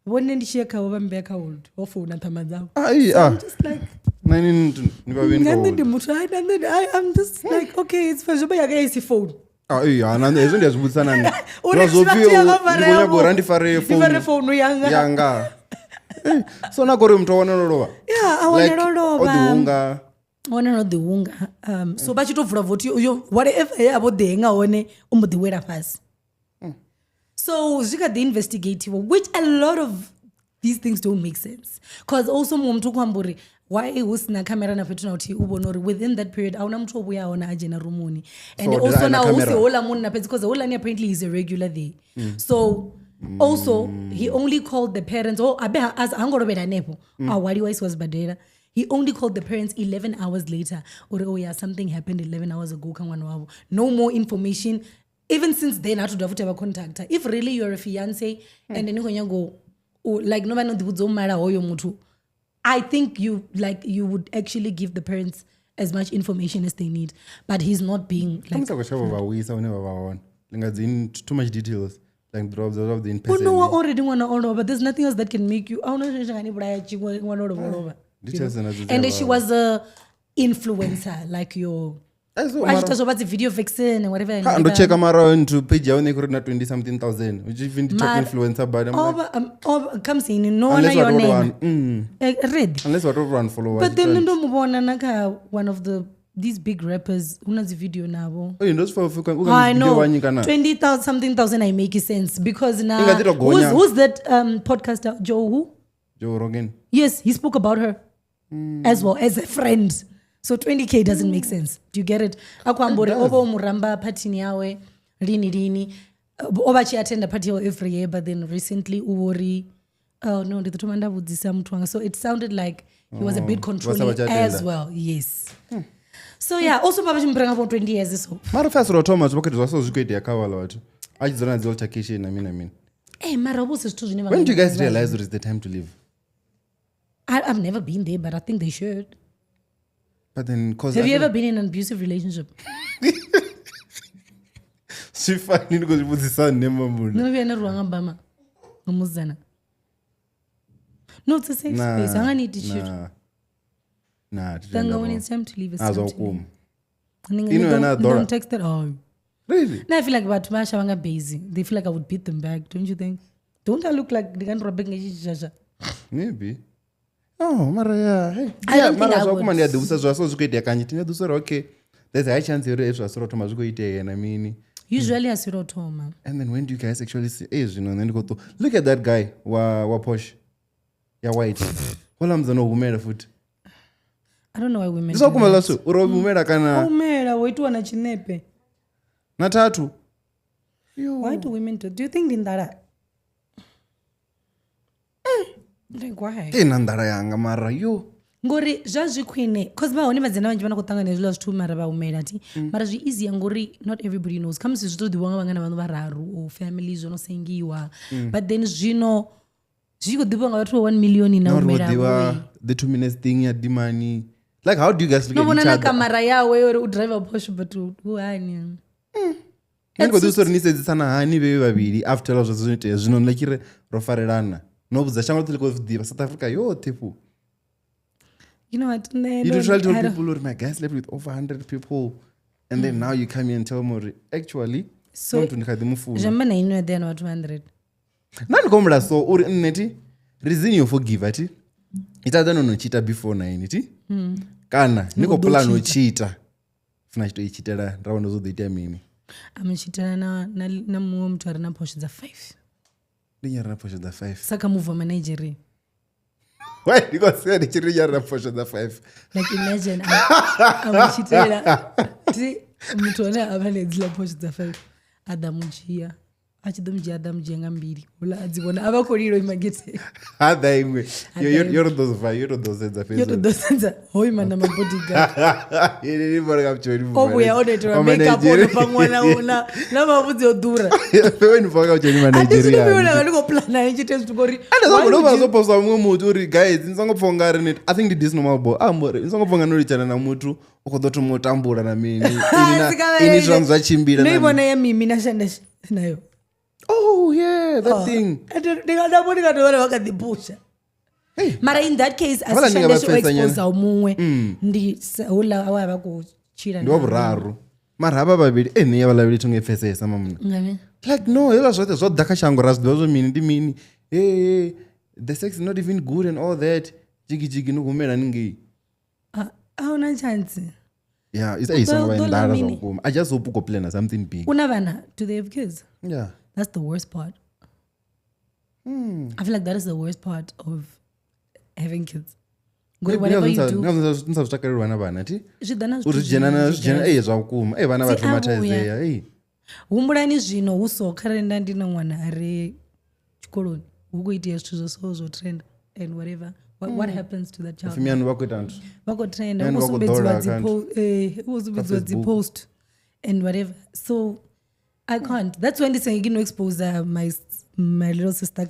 Vhone ndi tshi ya khavho vha mmbea kha hold vho founa ṱhama dzavho. Ai ah. I'm just like Na ni ni vha vheni nga kha nṋe hold. ndi muthu ai na nṋe I'm just like okay it's fine zwo vha yanga i si phone. Ah, ee, ha, na nṋe hezwo ndi a zwi vhudzisa na nṋe. Uri Zwa zwo tshi vha pfi tea u- vha fare ndi khou nyaga yavho. uri a ndi fare Ndi fare founu yanga. yanga. Eh, so na kori muthu a wanala o lovha. Yeah, a wanala o Like, lovha. O ḓihunga. Wanala o ḓihunga. So vha tshi to vula vothi uyo whatever ye a vho ḓihenga hone o mbo ḓi wela fhasi. So zwi kha ḓi investigatiwa, which a lot of these things don't make sense. Cause also muṅwe muthu u khou amba uri why hu sina camera na fhethu na huthihi u vhona uri within that period ahuna muthu o vhuyaho na a dzhena rumuni. And So, also did a now hu si camera? houḽa munna fhedzi, cause houḽani apparently is a regular there. So also he only called the parents. Oh, abe ha ngo lovhela hanefho. A hwaliwa a isiwa sibadela. He only called the parents 11 hours later. Uri, oh yeah, something happened 11 hours ago kha ṅwana wavho. No more information. Even since then, I had to have a contact. If really you're a fiance and then you go, like no one ḓi mala hoyo muthu, I think you would actually give the parents as much information as they need. But he's not being like. Kha musi a khou shavha u vha wisa hune vha vha hone. Ndi nga dzi too much details. Like drop the in person. Oh no, already ṅwana o lovha. There's nothing else that can make you. A huna tshine tsha nga ni vhulaya tshiṅwe ṅwana o lovha o lovha. Details na dzi And she was a influencer, like your. Eh, so A tshi mara- ita zwo vha dzi video vixen and whatever and Ha, ndo whatever. checka mara nthu page yawe ine khou ri na 20 something thousand, which even the top Mara- influencer, but I'm like, Khamusi ini no wana unless vha yone tou ina. wana, Ready. unless vha tou wana follower. But then ndo mu vhona na kha one of these big rappers, hu na dzi video navho. Oye, ndo zwi pfa upfi u kha I video know. wa nnyi kana? 20,000 something thousand I make sense because now I nga ḓi tou gonya. who's that podcaster Joe who? Joe Rogan. Yes, he spoke about her as well as a friend. So 20K doesn't make sense. Do you get it? A khou amba uri o vha o mu ramba phathini yawe lini lini. O vha tshi attenda party yawe every year, but then recently u vho ri, oh no, ndi ḓo thoma nda vhudzisa muthu wanga. So it sounded like he was a bit vha sa controlling vha tshi attenda. as well. Yes. So yeah, also vha vha tshi mu renga for 20 years so. Mara first ro thoma zwi vha khou zwa so zwi khou itea kha vhaḽa vhathu. A tshi dzula na dzi altercation na mini na mini. Eh, mara hu si zwithu zwine vha When do you nga- guys realize that it's the time to leave? I've never been there, but I think they should. But then, cause Have I you feel ever been in an abusive relationship? Zwi fani ndi khou zwi vhudzisa nṋe mamuna. No vhuya na rwiwa nga mbama nga musidzana. No, it's a safe space. A nga ni iti tshithu. Na, thi Tanga tenda when ro. it's time to leave, it's A time zwa to leave. vhukuma. Ni nga- Ino ni yona don't- ḓola. don't text at all. Really? No, I feel like vhathu vha shavha nga busy. They feel like I would beat them back, don't you think? Don't I look like ndi nga ndi rwa back nga tshi Maybe. Oh, mara ya, hey. I Yeah, don't think mara I zwa would. vhukuma ndi a ḓivhudzisa zwa so zwi khou itea kanzhi. Thi nga ḓivhudzisa uri okay, there's a high chance uri hezwi zwa so thoma zwi khou itea na mini. Usually a si lwo thoma. And then when do you guys actually see eh zwino nṋe ndi khou ṱuwa. Look at that guy wa Porsche. Ya white. Hola mudzana o humela futhi. I don't know why women Ndi zwa do vhukuma that. zwa uri o humela kana Humela wo itiwa na tshinepe. na thathu. Why do women do? Do you think ndi nḓala? Like why? Ke na nḓala yanga mara yo. Ngori zwa zwi khwine cause vha hone vhadzena vhanzhi vha na khou ṱangana hezwiḽa zwithu mara vha humela thi mara zwi easy ngori not everybody knows khamusi zwi to ḓivhiwa nga vhangana vhaṋu vhararu or family zwo no sengiwa but then zwino zwi tshi khou ḓivhiwa nga vhathu vha 1 million na Na uri wo humela ḓivha the 2 minutes thing ya dimani. Like how do you guys look no at vhona each na other? kamara yawe uri u driver Porsche but u hani Nṋe ndi khou ḓivhudzisa uri ni sedzisana hani vhe vhavhili after zwa zwo itea zwino nṋe tshi ri ro farelana no vhudza shango ḽoṱhe ḽi khou ḓivha South Africa yoṱhe fhu. You know what? Nṋe You literally told I don't- people uri my guy slept with over 100 people and then now you come here and tell me uri actually So- muthu ndi kha ḓi mu funa. zwi amba na inwi eḓea na vhathu vha 100 Nna ndi khou humbula so uri nṋe thi reason yo forgive thi it's either no no cheata before na ini thi kana ni khou ḓo plan u cheata funa tshi to i cheatela nda vhona zwo ḓo itea mini. a mu cheatela na muṅwe muthu a re na Porsche dza 5 Ndi nyara na Porsche dza 5. sa kha movie wa Manigeria. Why ndi khou sea ndi tshi ri nyara na Porsche dza 5. Like imagine a mu cheatela ti muthu ane a vha na hedziḽa Porsche dza 5 a ḓa mu dzhia a tshi ḓo mu dzhia a ḓa mu dzhia nga mbili houḽa a dzi vhona a vha khou lila o ima getheni Ha ḓa iṅwe yo to ḓo yo to ḓo sedza yo to fhedzi. ḓo sedza ho ima na mabodyguard Ini ndi vhona nga vhutshilo o vhuya o no itelwa makeup o no pangiwa na mavhudzi o ḓura Fhewe ni bva nga vhutshilo a thi zwino vhuya Nigeria. nda vha ndi khou plana ndi tshi ita zwithu ngori Ende why zwa would vha you- zwo posta muṅwe muthu uri guys ni songo pfha ungari ni I think ndi this normal boy. Ah mbori ni songo pfha unga no litshana na muthu u khou ḓo thoma u tambula na mini. Ini na ini zwangu zwa tshimbila No i na mini. vhona ya mimi na shanda nayo Oh yeah, that thing. ndinga ndi nga tovha vha kha ḓi pusha Hey. mara in that case Havhaḽa ndi nga vha asishandeshe o pfesa nyana. exposaho muṅwe ndi houḽa we a vha khou tshila Ndi wa vhuraru. Mara havha vhavhili eh nṋe ya vhaḽa vhavhili thi ngo i pfesesa mamuna. Ngani? Like no, hezwiḽa zwoṱhe zwo ḓa kha shango ra zwi ḓivha zwo mini ndi mini. Hey, hey, the sex is not even good and all that. Jigi jigi ni humela haningei. A a huna chance Yeah, it's a song ḓo ḽa nḓala zwa mini? vhukuma. I just hope u khou plana something big. u na vhana do they have kids Yeah. that's the worst part I feel like that is the worst part of having kids ngori whatever you do Ndi sa zwi takaleli vhana vhana thi zwi ḓa na uri zwi dzhena na zwithu zwi dzhena zwinzhi. ee zwa vhukuma ee vhana vha Dzi a vhuya. traumatizea ee humbulani zwino hu so kharali nda ndi na ṅwana a re tshikoloni hu khou itea zwithu zwa so zwo trend and whatever what happens to that child pfhi mianu vha khou ita nthu vha khou trenda Mianu hu vha khou khou sumbedziwa ḓola dzi kha hu khou sumbedziwa dzi Facebook. post and whatever so I can't that's why ndi saying no expose my little sister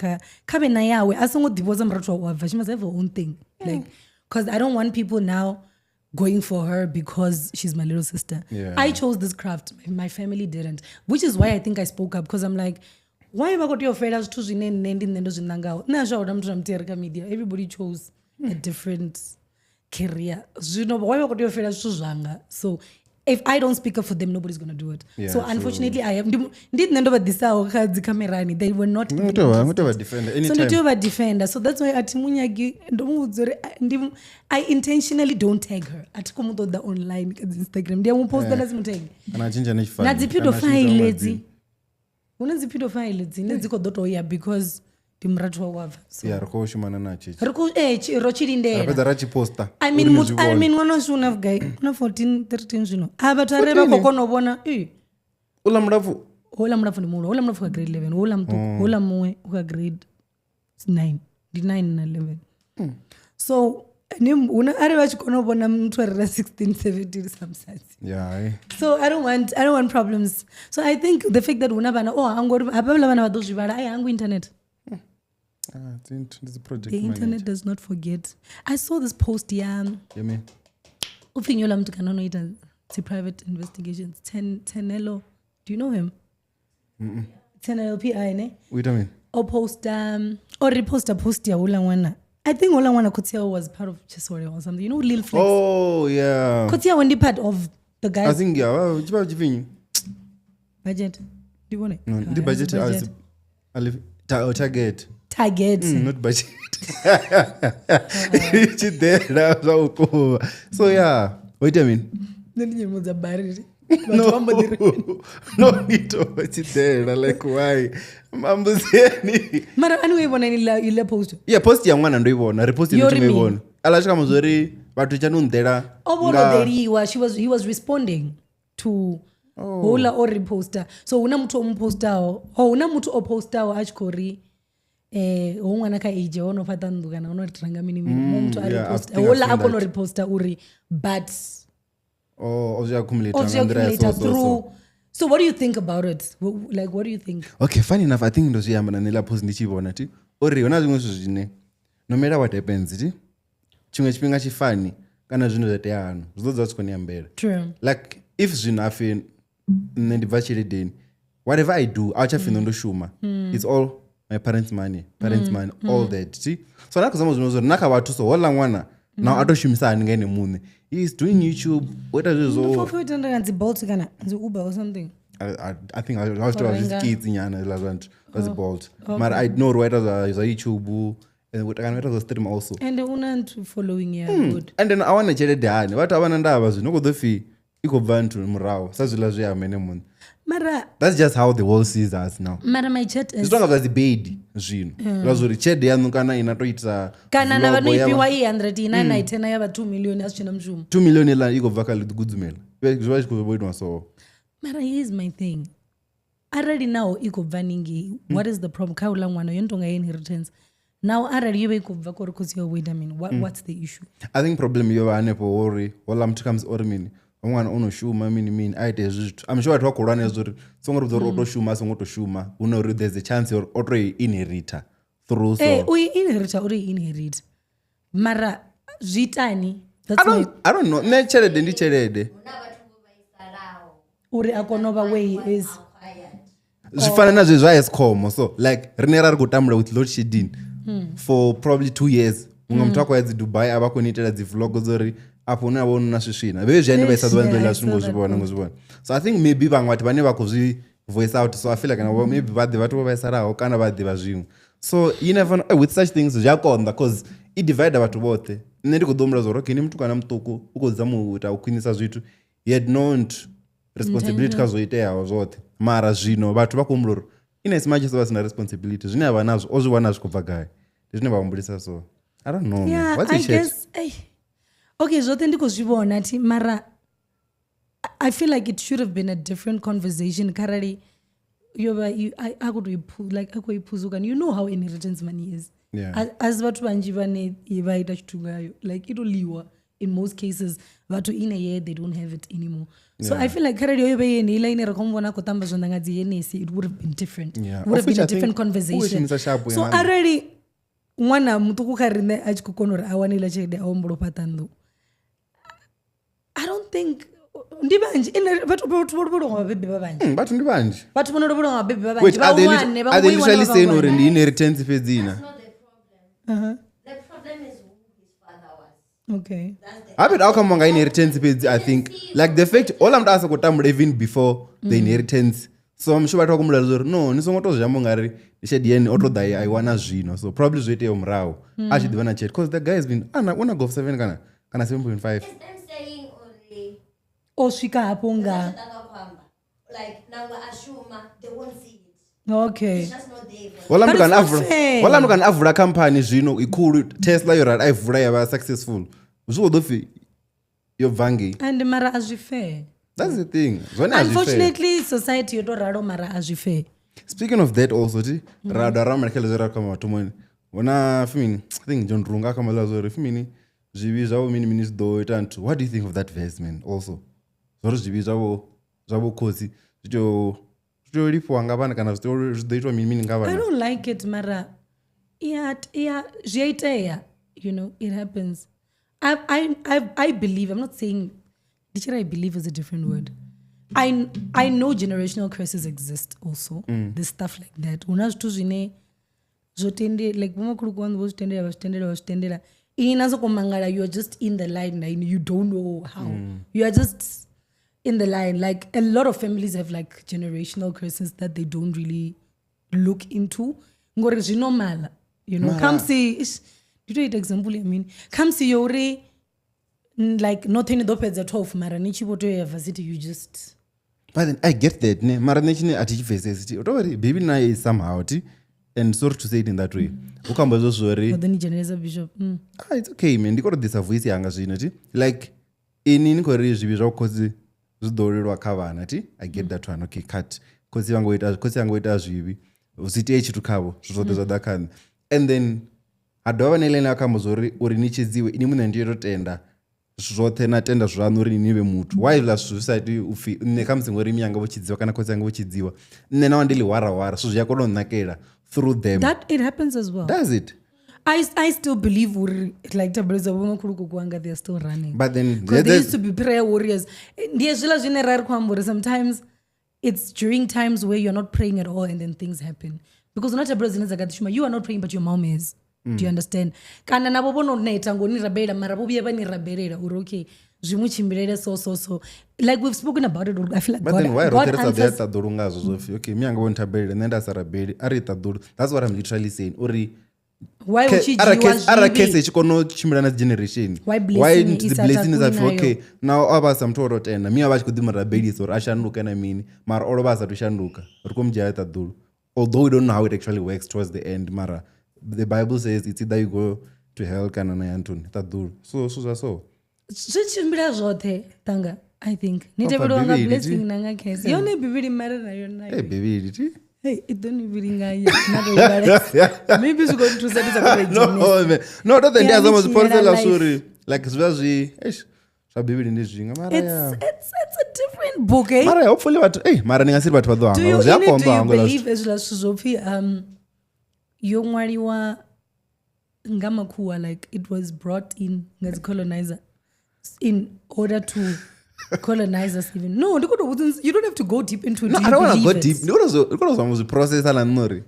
kha vhe na yawe a songo ḓivhiwa sa murathu wa bva she must have her own thing like because I don't want people now going for her because she's my little sister. Yeah. I chose this craft. My family didn't, which is why I think I spoke up because I'm like, why vha khou tea u fela zwithu zwine nṋe ndi nṋe ndo zwi nangaho nṋe a zwa huna muthu na muthihi a re kha media everybody chose a different career zwino why vha khou tea u fela zwithu zwanga so if I don't speak up for them nobody's gonna do it. Yeah, So true. unfortunately I have ndi nṋe ndo vha ḓisaho kha dzikhamerani they were not Ngo tea vha defender so ndi anytime tea u vha defender so that's why a thi munyagi ndo mu vhudza uri I intentionally don't tag her a thi khou mu ṱoḓa online kha dzi Instagram ndi a mu posta nda si mu tag kana a tshintsha na tshifani na dzi kana a tshintsha pedophile madzina. dzi hu na dzi pedophile dzine dzi khou ḓo tou ya because ndi murathu wa wabva so ya ri khou shumana na tshitshi ri khou ro tshi ra lindela fhedza ra tshi posta I mean, uri ni muthu, zwi I vhone. mean, ṅwana washu una vhugai una 14 13 zwino a vhathu arali vha khou kona u vhona uḽa mulapfu houḽa mulapfu ndi muhulu houḽa mulapfu kha grade 11 houḽa muṱuku houḽa muṅwe u kha grade 9 ndi 9 na 11 so Ni huna arali vha tshi kona u vhona muthu a re na 16 17 sa musadzi. Yeah. Eh. So I don't want problems. So I think the fact that huna vhana o hangwa uri hafhaḽa vhana vha ḓo zwi vhala, ai hangwi internet. Ah, it's a project The internet manager. does not forget. I saw this post ya You mean? upfi nyola muthu kana no ita dzi private investigations. Tenelo, do you know him? Tenelo PI ne? Wait a minute. O posta o reposta post ya houḽa ṅwana. I think houḽa ṅwana khotsi awe was part of Chisore or something. You know Lil Flex. Oh yeah. Khotsi awe ndi part of the I guys think yeah. Well, tshi tshifhinga. budget. Ndi vhone? No, Ah, ndi budget budget. Ali target. Target. Not budget. Tshidela zwa vhukuma. So yeah. Wait a minute. Nṋe ndi nyimbo dza barili. Vhathu vha mbo ḓi ri No, no, tshidela like why? Mambudzeni. Mara anyway vhona iḽa iḽa post. Yeah, post ya ṅwana ndo i vhona, repost Yo ndo ri i mini? vhona. Ala tshi kha uri vhathu tsha no nḓela O vho nga- ḓeliwa, she was he was responding to Oh. houḽa o reposta. So huna muthu o mu postaho, ho huna muthu o postaho a tshi khou ri ho ṅwana kha age ho no fhaṱa nnḓu kana ho no renga mini mini. Muṅwe muthu a yeah, I've reposta, think I've houḽa seen a kona u that. reposta uri but Oh, o zwi accumulate o zwi nga nḓila ya accumulate so, so, so. through. So what do you think about it? Like what do you think? Okay, funny enough, I think ndo zwi amba na nṋe ḽa post ndi tshi vhona ti uri huna zwiṅwe zwithu zwine no matter what happens ti tshiṅwe tshifhinga tshi fani kana zwine zwa itea hano zwi ḓo dzula zwi khou ni ambela. True. Like if zwino hapfi nṋe ndi bva tsheledeni, whatever I do a tsha pfi nṋe ndo shuma, it's all my parents' money, parents' money, all that ti. So na khou zama zwino zwo uri na kha vhathu so houḽa ṅwana now a to shumisa hani nga ene muṋe, he is doing YouTube, o ita zwezwo. Fofo ita nga dzi Bolt kana dzi Uber or something. I think I was Or zwi renga. skits nyana hezwiḽa zwa nthu zwa dzi Bolt, mara I know uri wa ita zwa YouTube and kana wa ita zwa stream also. And una nthu following ya good. And then a wana tshelede hani vhathu a vha na ndavha zwino u khou ḓo pfhi i khou bva nthu murahu sa zwiḽa zwi amba ene muṋe. Mara That's just how the world sees us now. mara my chat Zwi is tonga zwa dzi bedi zwino zwa zwa uri tshelede yaṋu kana ina to ita kana na vha no vlog ya vha- ifhiwa i 100 ina na i 10 ya vha 2 million a si tshena mushumo. 2 million iḽa i khou bva kha ḽigudzumela zwi vha zwi khou vho itiwa so. Mara here's my thing. Arali naho i khou bva ningei, what is the problem? Kha uḽa ṅwana yo no tonga ya inheritance. Now arali yo vha i khou bva kori khotsi yawe vho ita mini, what's the issue? I think problem yo vha hanefho uri houḽa muthu khamusi ori mini wa ṅwana o no shuma mini mini a ite hezwi zwithu. I'm sure vhathu vha khou lwa na hezwo uri songo ri vhudza uri o to shuma a songo to shuma, hu na uri there's a chance uri o to i inherita through so. Eh, u i inherita uri i inherit. Mara zwi itani? I That's my don't, I don't know. Nṋe tshelede ndi tshelede. Huna vhathu vho vhaisalaho. Uri a kone u vha where he is. Acquired. Zwi fana na zwezwi zwa Eskom so like rine ra ri khou tambula with load shedding for probably 2 years. Muṅwe muthu a khou ya dzi Dubai a vha khou ni itela dzi vlog dzo uri afho hune ha vha hu na swiswina vhe zwi ane vha isa ḓuvha Yeah, ḽa I zwi ngo saw zwi that vhona ngo zwi vhona. So I think maybe vhaṅwe vhathu vhane vha khou zwi voice out, so I feel like na maybe vha ḓivha vhathu vho vhaisalaho kana vha ḓivha zwiṅwe, so you never know. With such things zwi a konḓa cause i divide vhathu vhoṱhe. Nṋe ndi khou ḓo humbula zwa uri okay ni muthu kana muṱuku u khou zama u ita u khwinisa zwithu, he had not responsibility kha zwo iteaho zwoṱhe, mara zwino vhathu vha khou humbula uri in as much as vha sina responsibility zwine a vha nazwo o zwi wana zwi khou bva gai, ndi zwine vha humbulisa. So I don't know, man. Yeah, What's I your chat? guess. Ay. Okay, zwoṱhe ndi khou zwi vhona thi mara I feel like it should have been a different conversation kharali yo vha a khou tou like a khou i phuzukana. You know how inheritance money is. Yeah. As vhathu vhanzhi vhane vha ita tshithu ngayo, like i to liwa in most cases. Vhathu in a year they don't have it anymore. So I feel like kharali yo vha yeneiḽa ine ra khou mu vhona a khou tamba zwanḓa nga dzi Hennessy, it would have been different. Yeah. It would Of have been which a I think different u conversation. shumisa sharp So ya maanḓa. arali ṅwana muṱuku kha riṋe a tshi khou kona uri a wane iḽa tshelede a humbula u fhaṱa nnḓu, I don't think ndi vhanzhi ine vhathu vho lovhelwa nga vhabebi vha vhanzhi. Vhathu ndi vhanzhi. Vhathu vho no lovhelwa nga vhabebi vha Wait, vhanzhi are they, vhahulwane are they vhaṅwe vho i wana literally vha saying uri vhahulwane. ndi inheritance fhedzi na? That's not the problem. The problem is who his father was. Okay. That's the Habe outcome wanga inheritance fhedzi. I think like the fact ola muthu a sa khou tambula even before the inheritance, so I'm sure vhathu vha khou humbula uri no ni songo to zwi amba ungari ndi tshelede yene o to ḓa a i wana zwino, so probably zwo itea murahu a tshi ḓivha na tshelede cause the guy has been ana una golf 7 kana 7.5. It's them saying uri O swika hafho nga zwi ṱanga khou amba. Like nangwe a shuma, they won't see it. Okay. It's just not there for Hola But muthu kana it's a not vula fair. hola muthu kana a vula company zwino ikhulu Tesla yo rali a i vula ya vha successful zwi khou ḓo pfhi yo bva ngei. And mara a zwi fair. That's the thing, zwone a zwi fair. Unfortunately society yo to ralo mara a zwi fair. Speaking of that also ti ra dovha ra mala kha ḽe zwe ra khou amba mathomoni huna fimini, I think John Runga a khou amba zwa uri fimini Zwivhi zwavho mini mini zwi ḓo ita nthu. What do you think of that verse, man? Also, zwori zwivhi zwavho khotsi zwi tea u lifhiwa nga vhana kana zwi ḓo itwa mini mini nga vhana. I don't like it, mara yeah, zwi a itea, you know, it happens. I believe, I'm not saying, I believe is a different word. I know generational curses exist also. There's stuff like that. Huna zwithu zwine zwo tende like vhomakhulu waṋu vho zwi tendela vha zwi tendela vha zwi tendela. Ini na soko mangala, you are just in the line and you don't know how. You are just in the line. Like a lot of families have like generational curses that they don't really look into. Ngori zwi normal, you know. Come see, ndi to ita example ya mini. Come see yori like nothing do fhedza 12 mara ni tshi vho to ya varsity, you just. But then I get that ne mara ne tshine a thi tshi pfesesi ti to ri baby na is somehow ti, and sorry to say it in that way. U khamba zwo zwori But then genereza bishop. Ah, it's okay man, ndi khou ḓisa voice yanga zwino ti like ini ni khou ri zwivhi zwa khotsi zwi ḓo lelwa kha vhana ti. I get that one, okay, cut. Khotsi vha ngo ita zwivhi zwi itee tshithu khavho zwi zwoṱhe zwa ḓa kha nṋe. And then ha dovha na ḽine kha amba zwori uri ni tshidziwe ini muṋe ndi to tenda zwoṱhe na tenda zwaṋu uri ni vhe muthu. Why la zwithu zwi sa iti upfi nṋe kha musi ngori miyanga vho tshidziwa kana khotsi anga vho tshidziwa nṋe na ndi ḽihwarahwara, so zwi a kona u nakela through them. That it happens as well. Does it? I still believe like thabelo vhomakhulukuku wanga, they are still running. But then because they used to be prayer warriors. Ndi hezwiḽa zwine ra ri khou amba uri sometimes it's during times where you're not praying at all and then things happen. Because not thabelo dzine dza kha ḓi shuma, you are not praying but your mom is. Do you understand? Kana navho vho no neta ngo ni rabelela mara vho vhuya vha ni rabelela uri okay zwi mu tshimbilele so so so. Like we've spoken about it, I feel like but God, then why God roṱhe ri sa ḓo ya answers. ṱaḓulu ngazwo zwo pfi okay miyanga vho nthabelela nṋe nda sa rabeli a ri ṱaḓulu. That's what I'm literally saying uri Why hu tshi ara dzhiiwa case zwivhi? i tshi kona u tshimbila na dzi generation, Why why blessing the i sa blessing is takuli pfi okay nayo? now a vha sa muthu o to tenda miya vha tshi khou ḓi mu rabelisa uri a shanduke na mini mara o lovha a sathu shanduka ri khou mu dzhia ṱaḓulu. Although we don't know how it actually works towards the end, mara the Bible says it's either you go to hell kana na ya nthuni ṱaḓulu. So so zwa so Zwi tshimbila zwoṱhe tanga, I think ni Wa pfa tevheliwa nga Bivhili, blessing ti? na nga curse. Yone Bivhili mara nayo nayo. Hey Bivhili ti Hey, i ḓo ni vhilinganya na tou vhala. Maybe zwi khou nthusa ndi sa khou tou No, dzhenisa. man. No, not the Yeah, ndi azama ni zwi phorosela tshinyela life. suri like zwi vha zwi eish zwa Bivhili ndi zwinga mara ya. It's a different book, eh? Mara hopefully vhathu eh mara ni nga si ri vhathu vha ḓo Do hangwa you, zwi a ini, do konḓa you hangwela zwithu. believe hezwiḽa zwithu zwo pfi yo ṅwaliwa nga makhuwa, like it was brought in nga dzi colonizer in order to colonize us even? No, ndi khou tou vhudza, you don't have to go deep into it. No, Do I you don't want to go believe deep. it? Ndi khou zama zwi processa na nṋe uri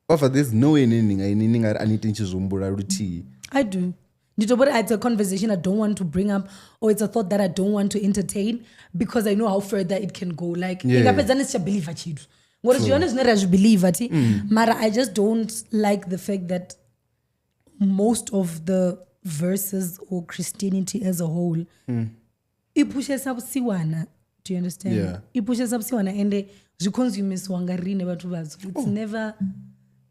over this no way ni nga ini ni nga ri a ni iti ni tshi zwi humbula luthihi. I do. Ndi to put it's a conversation I don't want to bring up, or it's a thought that I don't want to entertain because I know how further it can go. Like, Yeah. i nga fhedza ni si tsha believe tshithu. Ngori zwi hone zwine ra zwi believe thi. Mara I just don't like the fact that most of the verses or Christianity as a whole i pushesa vhusiwana. Do you understand? Yeah. I pushesa vhusiwana ende zwi consumesiwa nga riṋe vhathu vhatswu. It's never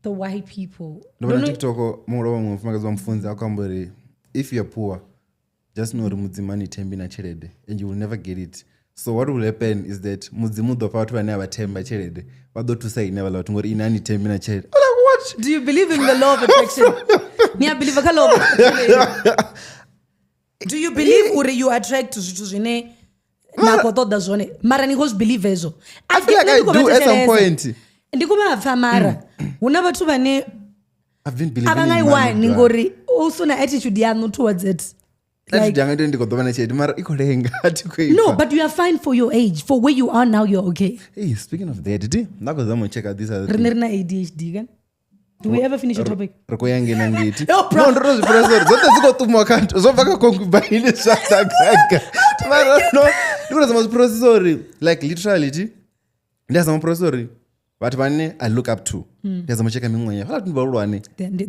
the white people. Ndo vhona TikTok muṅwe wa mufumakadzi wa mufunzi a khou amba uri if you're poor just know uri mudzimu ani thembi na tshelede and you will never get it. So what will happen is that mudzimu u ḓo fha vhathu vhane a vha themba tshelede vha ḓo thusa ine havhaḽa vhathu ngori ine ani thembi na tshelede. I'm like, what? Do you believe in the law of attraction? Ni a believe kha law of attraction? Do you believe uri you attract zwithu zwine na khou ṱoḓa zwone mara ni khou zwi believe hezwo? I feel like I do at some point. Ndi khou vha pfa mara hu na vhathu vhane I've been a believing vha nga i in money, wani bruh. ngori also na attitude yaṋu towards it. Attitude yanga ndi ndi khou ḓo vha na tshelede mara i khou lenga a thi khou i No, pfa. but you are fine for your age. For where you are now, you're okay. Hey, speaking of that, ti nda khou zama u checka this other Riṋe thing. ri na ADHD kan? Do we ever finish a topic? Ri khou ya ngei na ngei ti. Yo, bro. No, ndo to zwi press uri dzoṱhe dzi khou ṱumiwa kha zwo bva kha concubine zwa ḓa gaga. Mara no, ndi khou zama u zwi processa uri like literally ti ndi a zama u processa uri vhathu vhane I look up to ndi a zama u tsheka miṅwaha yavho. Vhaḽa vhathu ndi vhahulwane.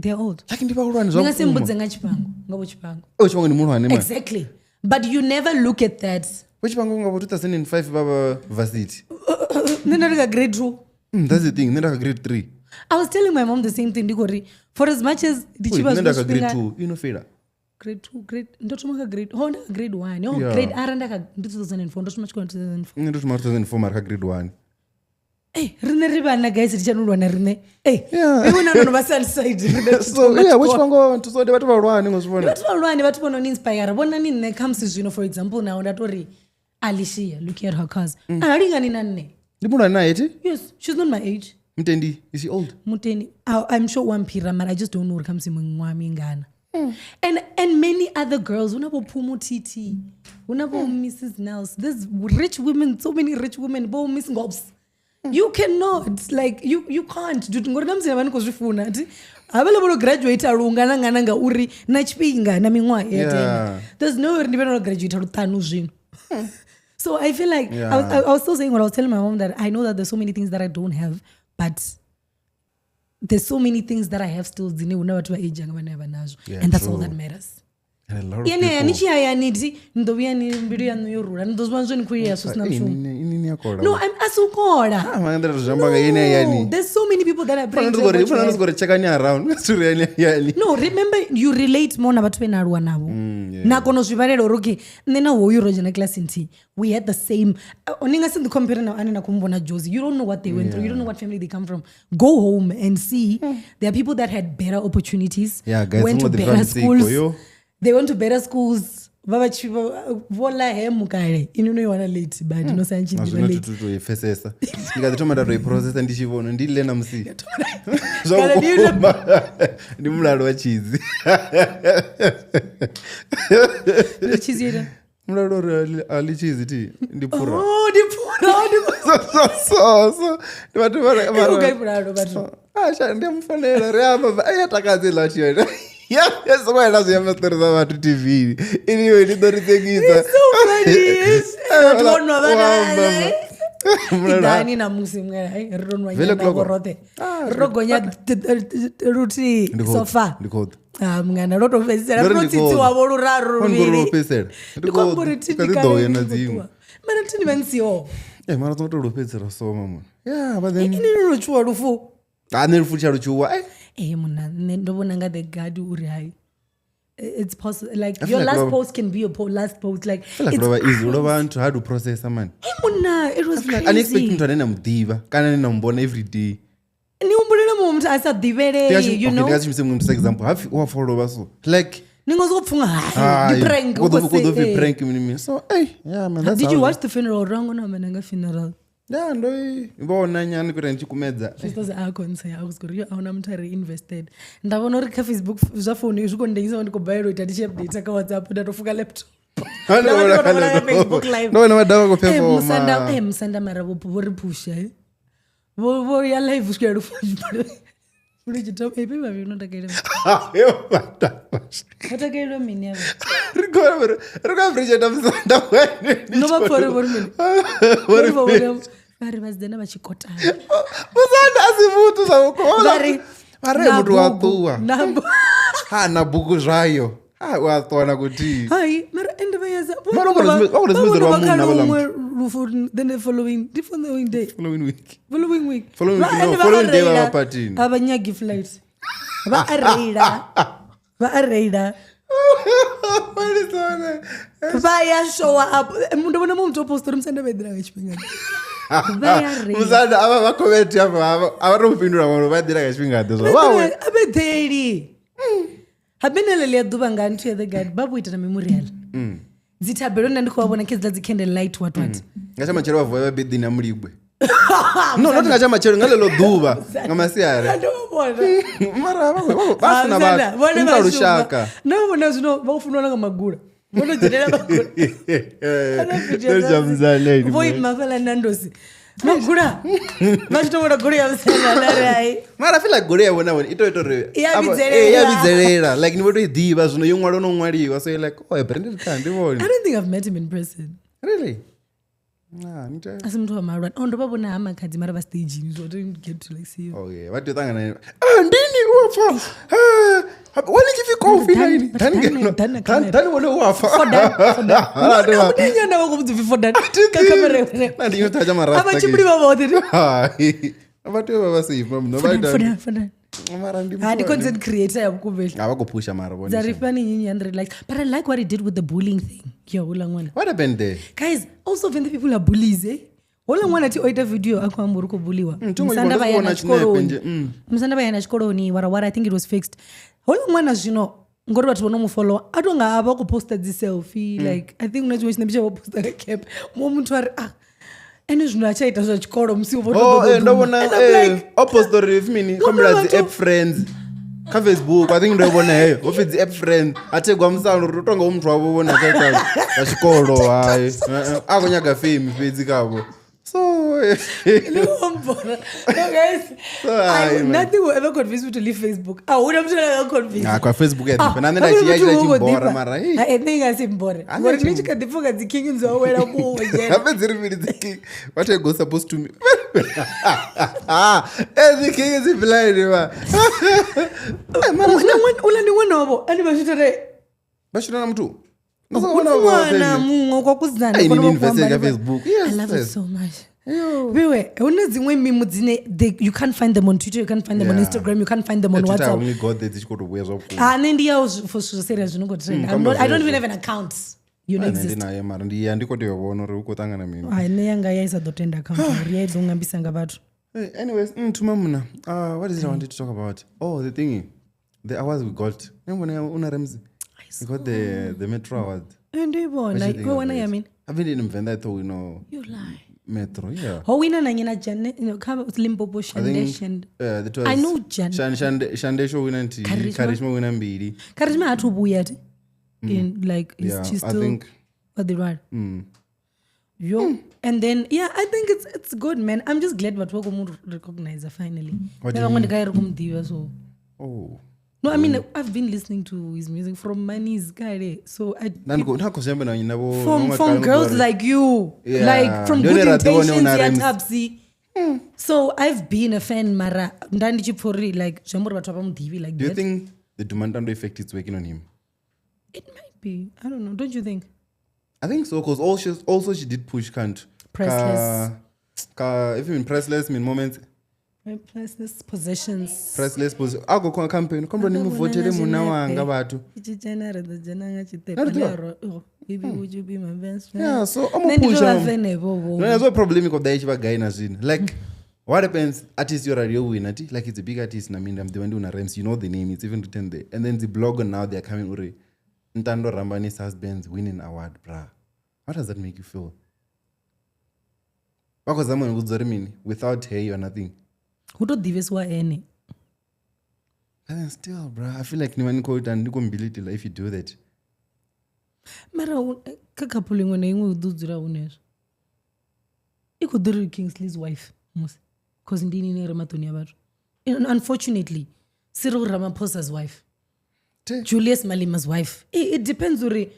They're old. Like ndi vhahulwane zwa Ndi nga si vhukuma. mbudze nga Tshifhango, nga vho Tshifhango. Oh, Tshifhango ndi muhulwane man. Exactly. But you never look at that. Vho Tshifhango nga vho 2005 vha vha varsity. Nṋe ndo ri kha grade 2. That's the thing. Nṋe nda kha grade 3. I was telling my mom the same thing. Ndi khou ri, for as much as ndi tshi Wait, vha nṋe nda zwiṅwe kha grade zwifhinga- 2. Ino feila. Grade 2, grade ndo thoma kha grade, oh, nda kha grade 1. Oh, Yeah. grade R nda kha ndi 2004, ndo thoma tshikolo 2004. Nṋe ndo thoma 2004 mara kha grade 1. Riṋe ri vhana guys ri tsha no lwa na riṋe. Yeah. Iwe na no vha side riṋe So yeah, vho tshifhango vhathu so ndi vhathu vhahulwane ngo zwi vhona. Vhathu vhahulwane vhathu vho no ni inspire. Vhonani nṋe khamusi zwino for example naho nda tori Alicia, look at her cars. A lingani na nṋe. Ndi muhulwane naye thi? Yes, she's not my age. Mutendi, is he old? Muteni, I'm sure one mphira mara I just don't know uri khamusi miṅwaha mingana. And many other girls, huna vho Phumu TT, huna vho Mrs. Nels. There's rich women, so many rich women, vho Miss Ngobs. You cannot, like, you can't. Dude, ngori na musi vha ni khou zwi funa, thi? Havhaḽa vho no graduate lungana ngana ngauri na tshifhinga na miṅwaha ya tenda. There's no way uri ndi vhe no graduate luṱanu zwino. So I feel like I was still saying what I was telling my mom, that I know that there's so many things that I don't have, but there's so many things that I have still dzine huna vhathu vha age yanga vhane vha nazwo. And that's all that matters. And a lot of Yene people ni tshi hayani thi ni ḓo vhuya ni mbilu yaṋu yo rula, ni ḓo zwi vhona zwo ni khou ila zwi sina mushumo. Ini ni a kola. No, I'm a si u kola. Ah, mara nḓila zwi amba nga yene hayani. There's so many people that are Fana praying ndi to khou ri, what you fana ndi have. khou ri check ni around. Suri yene hayani. No, remember you relate more na vhathu vhe na aluwa navho. Na kona u zwi vhalela uri okay, nṋe na hoyu ro dzhena class nthihi. We had the same. Ni nga si ḓi compare na ane na khou muvhona Jozi. You don't know what they went through. You don't know what family they come from. Go home and see. There are people that had better opportunities. Yeah, guys, went to ngo ḓi better pfa mutsiko, schools. yo. They went to better schools. Vha vha tshi vho ḽa hemu kale. Inwi no i wana late, but no sa tshi Na ḓivha zwino late. thi tu i pfesesa. Ndi nga ḓi thoma nda to i processa ndi tshi vhona ndi ḽe na musi. Zwa Kana ndi ḽe- vhukuma. Ndi mulalo wa tshizi. Ndi tshizi ita. Mulalo uri a ḽi tshizi thi ndi pfura. Oh, ndi pfura, ndi pfura. So so ndi vhathu vha U gai mulalo vhathu? Ah, sha ndi a mufonela ri amba ai ya takadza iḽa tshi yone. Ya songo ela zwi amba story zwa vhathu TV. Anyway, ndi ḓo ri tsengisa. It's so funny. Vhathu vho nwa vha na- Mulalo ha- Iḓani namusi mwela, hai, ri tou nwa Vele nyana vho kloko. roṱhe. Ri tou gonya luthihi Ndi khou so ḓa, far. ndi khou ḓa. Ah, mungana lwo tou fhedzisela Ndo ri ri tou ndi khou ḓa. tsitsiwa vho luraru Ho ndi khou ri luvhili. lwo fhedzisela. Ndi Ndi khou khou amba uri ḓa. thi Kha ndi ḓi kale ḓo ya ndi na khou dziṅwe. ṱuwa. Mara thi ni vha ni siho. Eh, mara tongo tou lu fhedzisela so mama. Yeah, but then Ini ni lo tshuwa lufu. Ah, nṋe lufu tsha lu tshuwa. Eh, Eh, monna, nṋe ndo vhona nga the guard uri hai. It's possible. Like, I feel your like last lova- post can be your last post. Like, I feel like it's lovha easy. Lovha nthu hard to processa man. Hey, monna, it was Like, ani expect crazy. muthu ane na muḓivha kana ane na mubona every day. Ni humbulela muṅwe muthu a sa ḓivhelei, you know? Ndi nga shumise muṅwe muthu sa example. Hafi u a pfa lovha so. Like Ni ngo sokou pfha unga, hai, ndi prank, Ku ḓo u ku ḓo khou pfi se- prank mini mini. So, hey, yeah man, that's Did how you it watch the funeral? Ro ngo no amba na nga funeral. Yeah, ndo i vhona nyana kuita ndi tshi kumedza. Sisters a khontsea a uri yo ahuna muthu a re invested. Nda vhona uri kha Facebook zwa founu zwi khou ndengisa ndi khou balelwa u ita ndi tshi update kha WhatsApp nda tou fuka laptop. Nda vha ndi khou tou vhona kha Facebook live. Ndo vhona madavha khou Eh, Musanda, performa. eh, Musanda mara vho ri phusha eh. Vho ya live u swikela lufu lu tshi thoma. Eh, vhavhili no takalela. Yo, madavha. Vho takalelwa mini avha? Ri khou ri khou appreciate Musanda wene. No vha pfa uri vho ri mini? Vho ri Vho ri vho vha ri vhasidzana vha tshi kotana. Musanda a si muthu zwa vhukuma. Vha ri Vha ri na muthu wa bugu, ṱuwa. na Ha na bugu zwayo. Ha u a ṱuwa na kuthihi. Hai, mara ende vha yesa. Mara vha khou sumbedza uri vha munna havhaḽa luṅwe lufu then the following, the following day. Following week. Following week. Following Vha- week, no, ende vha following a day vha reila. vha partyini. A vha nyagi flight. Vha a reila. Vha a reila. What is on? Vha ya show up. Ndo vhona muṅwe muthu o posta uri Musanda vha eḓela nga tshifhinga. Vha ya reila. Musanda avha vha comment afha avha to fhindula vhaṅwe vha ḓila nga tshifhinga ḓe zwa. Vha A vha eḓeli. Habe nṋe ḽeḽia ḓuvha nga nthu ya the guard vha vho ita na memorial. Dzi thabelo nṋe ndi khou vha vhona khe dziḽa dzi candle light what what. Nga tsha matshelo vha vuwa vha beḓini ya Muligwe. No, not nga tsha matshelo nga ḽeḽo ḓuvha nga masiari. Ndo vha vhona. Mara vha funa Musanda, vhathu. vhone Ndi vha muthu wa lushaka. shuma. No vhona zwino vha u funwa na nga magula. Vho no dzhenela magula. Ndo dzhia Musanda ini. Vho ima fhaḽa Nandosi. Magula. Vha tshi to vhona goloi ya Musanda nda ri hai. Mara I feel like goloi ya vhona vhone i to ita uri Ya afha- vhidzelela. eh, ya vhidzelela. Like ni vho to i ḓivha zwino yo ṅwalwa no ṅwaliwa so you're like oh branded car ndi vhone. I don't think I've met him in person. Really? Nah, ni tea. Asi muthu wa malwana. Oh, ndo vha vhona ha makhadzi mara vha stagini so I didn't get to like see him. Okay, vha tea u ṱangana. Ah, ndini u a pfa. Ah, wani tshi pfi kofi na ini. Dan- Dan Dan- ngeno. Dan na Dan camera. Dan wone u a pfa. Fodan, fodan. Ah, ndi vha- Nyana vha khou vhudza upfi fodan. Kha camera yone. Na ndi yo ṱhatsha marasta. A vha tshimbili vha vhoṱhe. Hai. Vha tea u vha vha safe mama. Vha Fodan, ita. fodan, fodan. Mara ndi Ah, ndi muthu content creator ya vhukuma. ane- Ah, vha khou phusha mara vhone. Dza ri fani nyinyi 100 likes. But I like what he did with the bullying thing. Yo, hula ṅwana. What happened there? Guys, also when the people are bullies, eh? Houḽa ṅwana thi o ita video a khou amba uri khou buliwa. Thi ngo Musanda ndo vha ya vhona na tshinepe tshikoloni. nje, Musanda vha ya na tshikoloni wara wara, I think it was fixed. Houḽa ṅwana zwino ngori vhathu vho no mu followa a to nga a vha khou posta dzi selfie, like I think hu na tshiṅwe tshinepe tshe vha posta nga cap, muṅwe muthu a ri ah ene zwino a tsha ita zwa tshikolo musi vho to Oh, ḓo ḓo ndo duma. vhona And I'm like, o posta uri pfi mini khombela dzi app friends kha Facebook. I think ndo i vhona heyo ho pfi dzi app friends a thegwa musalo uri u tonga hu muthu wavho vhone a tsha ita zwa tshikolo hai. A khou nyaga fame fhedzi khavho. So Ndinombona. No, guys, So, hai, man. nothing will ever convince me to leave Facebook. Ahuna muthu ane anga convince. Ah, kwa Facebook ya Ah, ḓifha. Na nṋe nda hakuna tshi ya muthu tshi wo bora ḓifha. mara hey. Ah, nṋe i nga si mbore. Ah, Ngori nṋe ndi tshi kha ḓi pfuka dzi king dzo wela muṅwe dzhele. Habe dzi ri mini dzi king? What are you supposed to me? Ah, eh the king is blind ba. Eh, mara Una ṅwana- uḽa ndi ṅwana wavho ane vha zwi uri vha shona na muthu. hu ṅwana muṅwe kwa kudzana Ai, kona ni vha investe khou ka amba Facebook. Yes, I love it yes. so much. Viwe, hu na dziṅwe meme dzine you can't find them on Twitter, you can't find them on Yeah. Instagram, you can't find them on Twitter WhatsApp. only got there dzi tshi khou tou vhuya zwa vhukuma. Ah, nṋe ndi ya for zwithu zwa serious zwi no khou trend. I'm kamba not, I don't zwezwo. even have an account. You know Ah, nṋe ndi exist. naye mara ndi ya ndi khou tea u vhona uri hu khou ṱangana mini. Hai, nṋe yanga ya i sa ḓo tenda account ngori ya i ḓo ngambisa nga vhathu. Hey, anyways, thuma muna. What is it I wanted to talk about? Oh, the thingy. The awards we got. Nembona una Ramsey. We got the Metro Award. Eh, ndo i What vhona. do you think Iwe of wana it? ya mini? I've been in Venda, I thought we know You lie. Metro, yeah. Ho wina na nyina Janet, no, kha Limpopo I Shande think Shande. that was I know Jan. Shan Shande Shande show wina nthihi, Charisma. Charisma wina mbili. Charisma ha thu vhuya thi. In like is Yeah, she I still think wa ḓi lwala? Yo. And then yeah, I think it's good man. I'm just glad vhathu vha khou mu recognize finally. What Nṋe do you vhaṅwe ndi kale ri khou mu ḓivha so. oh. No, I mean I've been listening to his music from Mani's kale. So I Na ndi khou zwi amba na na vho from vhaṅwe from kale girls ngori- like you, Yeah. like from Ndi good hone ra ḓivha hone intentions una ya Ramsey. Tapsy. So I've been a fan mara nda ndi tshi pfa uri like zwi amba uri vhathu a vha mu ḓivhi like Do you that. think the Dumantando effect is working on him? It might be. I don't know. Don't you think? I think so, because also she did push can't Priceless. Ka, if you mean priceless, mean moments. Priceless possessions. Priceless pos. Ako kwa campaign. Komba ni muvotele muna wanga vhathu. Itshi dzhena ri ḓo dzhena nga tshiṱepe Na ri ḓivha? ḽa ro- oh, baby, would you be my best friend? Yeah, so omo Nṋe ndi tou vha pusha. fan hevho-vho. No, that's what problem iko dai chiva guy na zwino. Like what happens artist you're radio winner ti like it's a big artist na minda mdiwa ndi una Rams, you know the name, it's even written there. And then the blogger now they are coming uri Ntando Rambani's husband's winning award, bruh. How does that make you feel? Vakozama ngikudzori mini without her you're nothing. Hu to ḓivhesiwa ene. But then still, bruh, I feel like ni mani ko and ndikombilitela if you do that. Mara kha couple iṅwe na iṅwe hu ḓo dzula hu nezwo. I khou ḓi ri Kingsley's wife musi. Cause ndi ini ine re maṱoni a vhathu. And unfortunately, Cyril Ramaphosa's wife. Te. Julius Malema's wife. It depends uri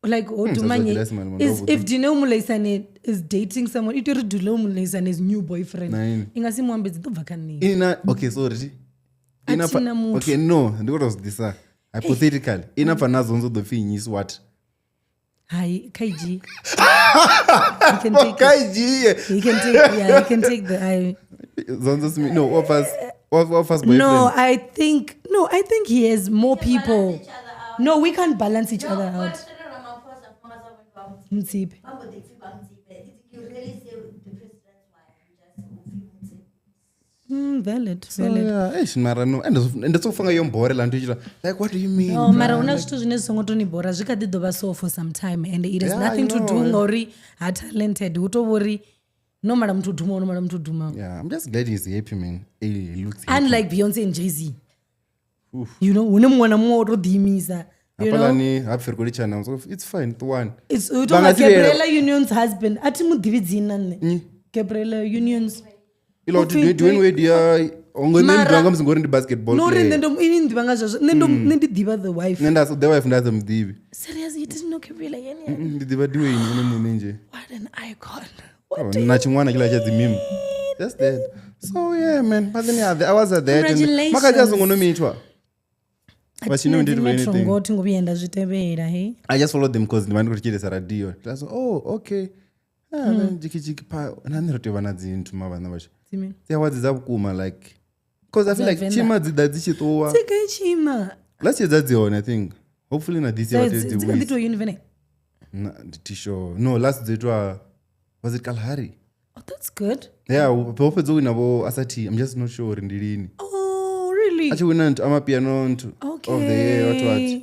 like that's what Odumanye Julius Malema is ndo if Dineo Molaisane is dating someone, it uri Dineo Molaisane's new boyfriend. Naini. I nga si mu ambedzi ḓo bva kha nṋe. Ina okay, sorry. Ina A thina muthu. okay, no, ndikotozidisa. Hypothetically, ina pfa nazo ndo pfi nnyi is what? Hai, kha i dzhie. He can take it. Kaijie. He can take yeah, he can take the I Zonzo simi no, offers offers boyfriend. No, I think he has more people. Each other out. No, we can't balance each No, other out. Cyril Ramaphosa, Mama Mtsipe. Mambo the pfi vha Mtsipe. You really say the president's wife, you just upfi Mtsipe. Valid, So, valid. yeah, eish, mara no. And that's so yo mbore la nthu like what do you mean? No, bruh? mara huna zwithu zwine zwi songo to ni bora zwi kha ḓi ḓo vha so for some time and it has Yeah, I nothing to do know. ngori ha talented hu to vhori no mala muthu dumaho no mala muthu dumaho Yeah, I'm just glad he's happy, man. Hey, he looks happy. unlike Beyonce and Jay-Z. You know, hune muṅwe na muṅwe o to ḓiimisa. You know? Hafhalani ha pfi ri khou litshana, so it's fine, ṱuwani. It's u Vha tonga nga thivhela. Gabriella Union's husband. A thi mu ḓivhi dzina nṋe. Gabriella Union's Ila uthi Dwayne Wade ya ongo nṋe Mara- ndi nga musi ngori ndi basketball no uri player. nṋe ndo ini nḓivha nga zwezwo nṋe ndo nṋe ndi ḓivha the wife. Nṋe nda the wife nda sa muḓivhi. Serious, you didn't know Gabriella Union? Ndi ḓivha Dwayne ene muṋe nje. What an icon. Oh, What na tshiṅwana tshiḽa tsha dzi meme. That's that. So yeah, man. But then yeah, the hours are that. And Congratulations. Makadzi a songo no mithwa. But you know, did Metro anything. ngo thi ngo vhuya nda zwi tevhela he. I just followed them because ndi vha ndi khou thetshelesa radio. Nda so oh okay. Ah, then jiki jiki pa. Na nṋe ro tea u vha na dzi nthu mavhana vhashu. Dzimini. Dzi awards dza vhukuma like because I feel Dza like Venḓa. tshima dzi ḓa dzi tshi ṱuwa. Dzi gai tshima. Last year dza dzi hone I think. Hopefully na this year vha tea u Dzi dzi kha ḓi wisa. tou yunivene. Na ndi thi sure. No, last dzo itwa was it Kalahari? Oh, that's good. Yeah, vho fhedza u wina vho Asati. I'm just not sure uri ndi lini. Oh, really? A tshi wina nthu amapiano nthu of the year, what what. Okay.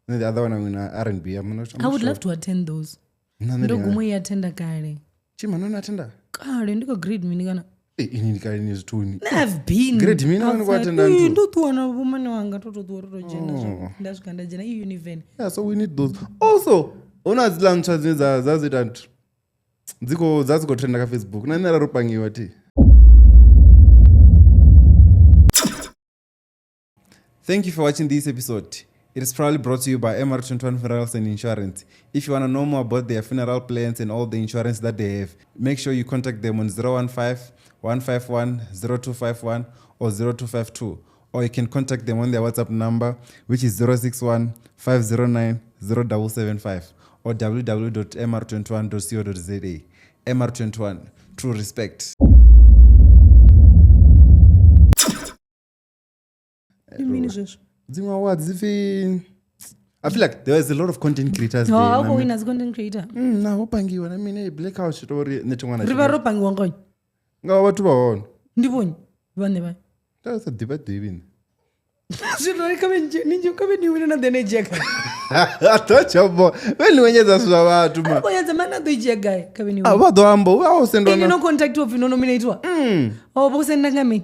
And then the other one I wina R&B. I'm not, I'm I not would sure. love to attend those. Nna nṋe Ndo ndi nga- guma i attenda kale. Chima no attenda. Kale ndi kha grade mini kana? Eh, ini ndi kale ni zwithuni. I've been. Grade mini vha ni khou outside. attenda Eh, nthu? Ndo ṱuwa na vhomane wanga to to ṱuwa ro to dzhena zwo. Nda swika nda dzhena i univen. Yeah, so we need those. Also, huna dziḽa ntswa dzine dza dza dzi ita nthu. Dzi khou dza dzi khou trenda kha Facebook. Na nṋe ra ro pangiwa thi. Thank you for watching this episode. It is proudly brought to you by MR21 Funerals and Insurance. If you want to know more about their funeral plans and all the insurance that they have, make sure you contact them on 015 151 0251 or 0252. Or you can contact them on their WhatsApp number, which is 061 509 0775 or www.mr21.co.za. MR21, true respect. Ndi mini zwezwo? Dziṅwe awards dzi pfi- I feel like there was a lot of content creators No, there. a na khou wina dzi content creator. Na ho pangiwa na mini blackout to uri nṋe thi ṅwana Ri vha ro pangiwa ngonyi. nga vhathu vha hone Ndi vhonyi vhane vha. nda sa ḓivha ḓivhi nṋe. Zwino kha vhe ni kha vhe ni wina na ḓe na i dzhia gai. Ḓo tshobo vhe ni wenyedza zwithu zwa vhathu ma Khou yedza mana ḓo i dzhia gai kha vhe ni Ah, wina. vha ḓo amba vha o sendwa Ini na no contact upfi no nominatiwa. Oh, vho senda nga mini?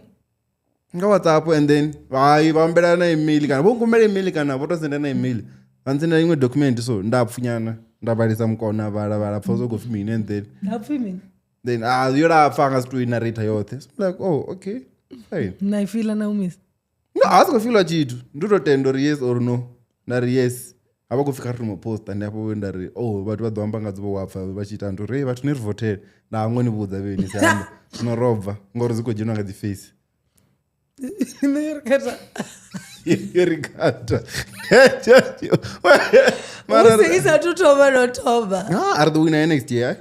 nga WhatsApp and then hayi vha humbela na email kana vho nkumbela email kana vho to senda na email vha ntsendela iṅwe document so nda pfunyana nda vhalisa mukona vhala vhala pfa zwo khou pfi mini and then Hapfi mini? then ah yo lapfa nga si tou i narrator yoṱhe. So I'm like, oh, okay, fine. Na i fila na umisa. No, a si khou filwa tshithu ndi to tenda uri yes or no nda ri yes a vha khou pfi kha ri thoma posta ndi hafho nda ri oh vhathu vha ḓo amba nga dzivho wapfa vha tshi ita nto uri hey, vhathu ni ri vothele nda hangwa ni vhudza vheni si amba zwino ro bva ngori dzi khou dzhenwa nga dzi face. Nṋe ri khetha. Yo ri kata. Mara Musi i sathu thoma no thoma. Ah, a ri ḓo wina ya next year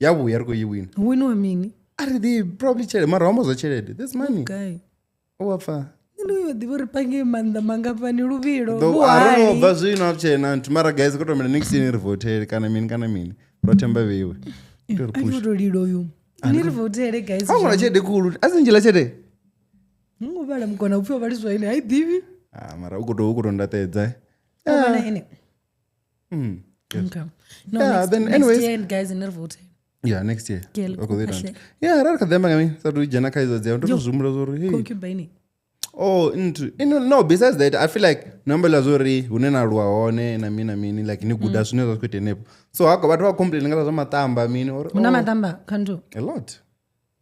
ya vhuya ri khou i wina Winiwa mini? a ri ḓi probably tshelede mara ho amba zwa tshelede this money Gai. u wapfa. Nṋe ndi uyo ḓivha uri pange maanḓa mangafhani luvhilo. A ro no vhuhali. bva zwino a tshena nthu mara guys ko tomela next year ni ri vothele kana mini kana mini ro themba vheiwe. Ri A push. tshi to lila uyu. Ni ri vothele guys. Ha ngona tshelede khulu a si nzhila tshelede. Ngo vhala mukona upfi o vhaliswa ine ha i ḓivhi. Ah mara u khou to ndaṱedza. O vha na ene. Yes. Okay. No, Yeah, next, then next anyways. year guys ni ri vothele. Yeah, next year. Ke a le Ri khou ḓo ita kopa nthu. Yeah, ra ri kha ḓi amba nga mini sa tou dzhena kha idzo dzi ndo to zwi humbula zwa uri hey. Concubine. Oh, nthu. You know, no, besides that, I feel like nombela zwa uri hune na aluwa hone na mini na mini like ni guda zwine zwa khou itea henefho. So ha vhathu vha complain nga zwa matamba mini or Huna oh, matamba khanto. a lot.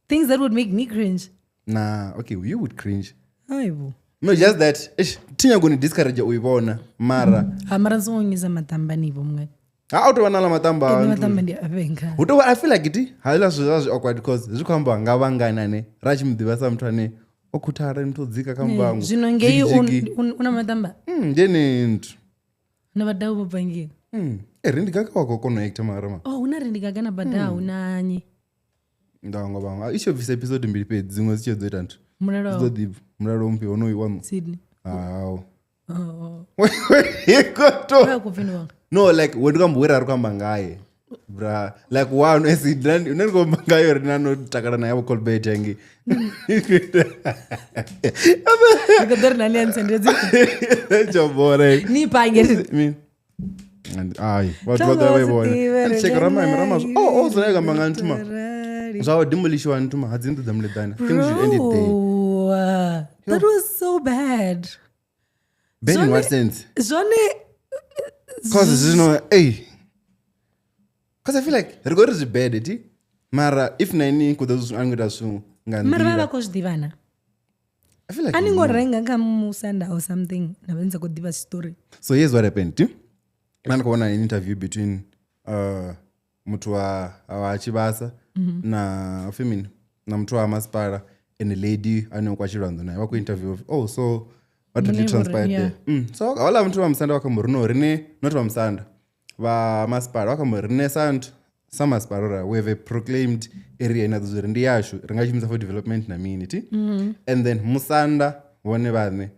Things that would make me cringe. Nah, okay, you would cringe. Hayibo. No, just that. Eish, thi nyago ni discourage u i vhona mara Ha mara songo nyisa matamba ni vho mngani. ha u tou vha na ḽa matamba Ene nthu. matamba ndi a vhenga. Hu tou vha I feel like it haiḽa zwithu zwa zwi awkward because zwi khou ambiwa nga vhangani ane ra tshi mu ḓivha sa muthu ane o khuthara muthu o dzika kha muvhango. Zwino ngei Jigijigi. una matamba Ndi ene nthu. na vhadau vho bvangiwa. E ri ndi kaka wa khou kona u actor mara ma. Oh, huna ri ndi gaga na badau na nyi. Ndanga vhaṅwe. I tshi yo bvisa episode mbili fhedzi dziṅwe dzi tshi dzo ita nthu. Mulalo Dzi ḓo ḓi bva. Mulalo mufhio honoyu waṋu. Sydney. Hawo. Oh. Ikoto. Vha khou pfi ndi wanga. No, like when ndi khou amba we ra ri khou amba ngaye. Bra, like one acid nṋe ndi khou amba ngaye uri na no takala naye vho Colbert hangei. Ndi khou ḓo ri na ni antsendedzi. Tsho bora. Ni pange ri. Mina. Ai, vhathu vha ḓo vha i vhona. And check rama rama. Oh, oh, zwine kamba nga ntuma. Zwa demolishiwa ntuma ha dzi nnḓu dza muleḓane. I think we should end it there. Bro, that was so bad. Bad in what sense? Zwone Cause zwino, hey. Cause I feel like ri khou ri zwi bad ti. Mara if na ini ku ḓo zwi a ngo ita zwithu nga mara vha nḓila. vha khou zwi ḓivha na. I feel like A ni ngo renga kha musanda or something na vha ni sa khou ḓivha story. So here's what happened. Ti. Nda ndi khou vhona an interview between muthu wa Tshivhasa na upfi mini na muthu wa masipala and a lady ane o kwa Tshilwanḓo naye vha khou interview. Oh, so what really Mune vho ri- transpired yeah. there? So houḽa muthu wa musanda vha khou amba uri no rine not vha musanda vha masipala vha khou amba uri rine sa nthu sa masipala ora we have a proclaimed area ine ḓo uri ndi yashu ri nga shumisa for development na mini ti. And then musanda vhone vhaṋe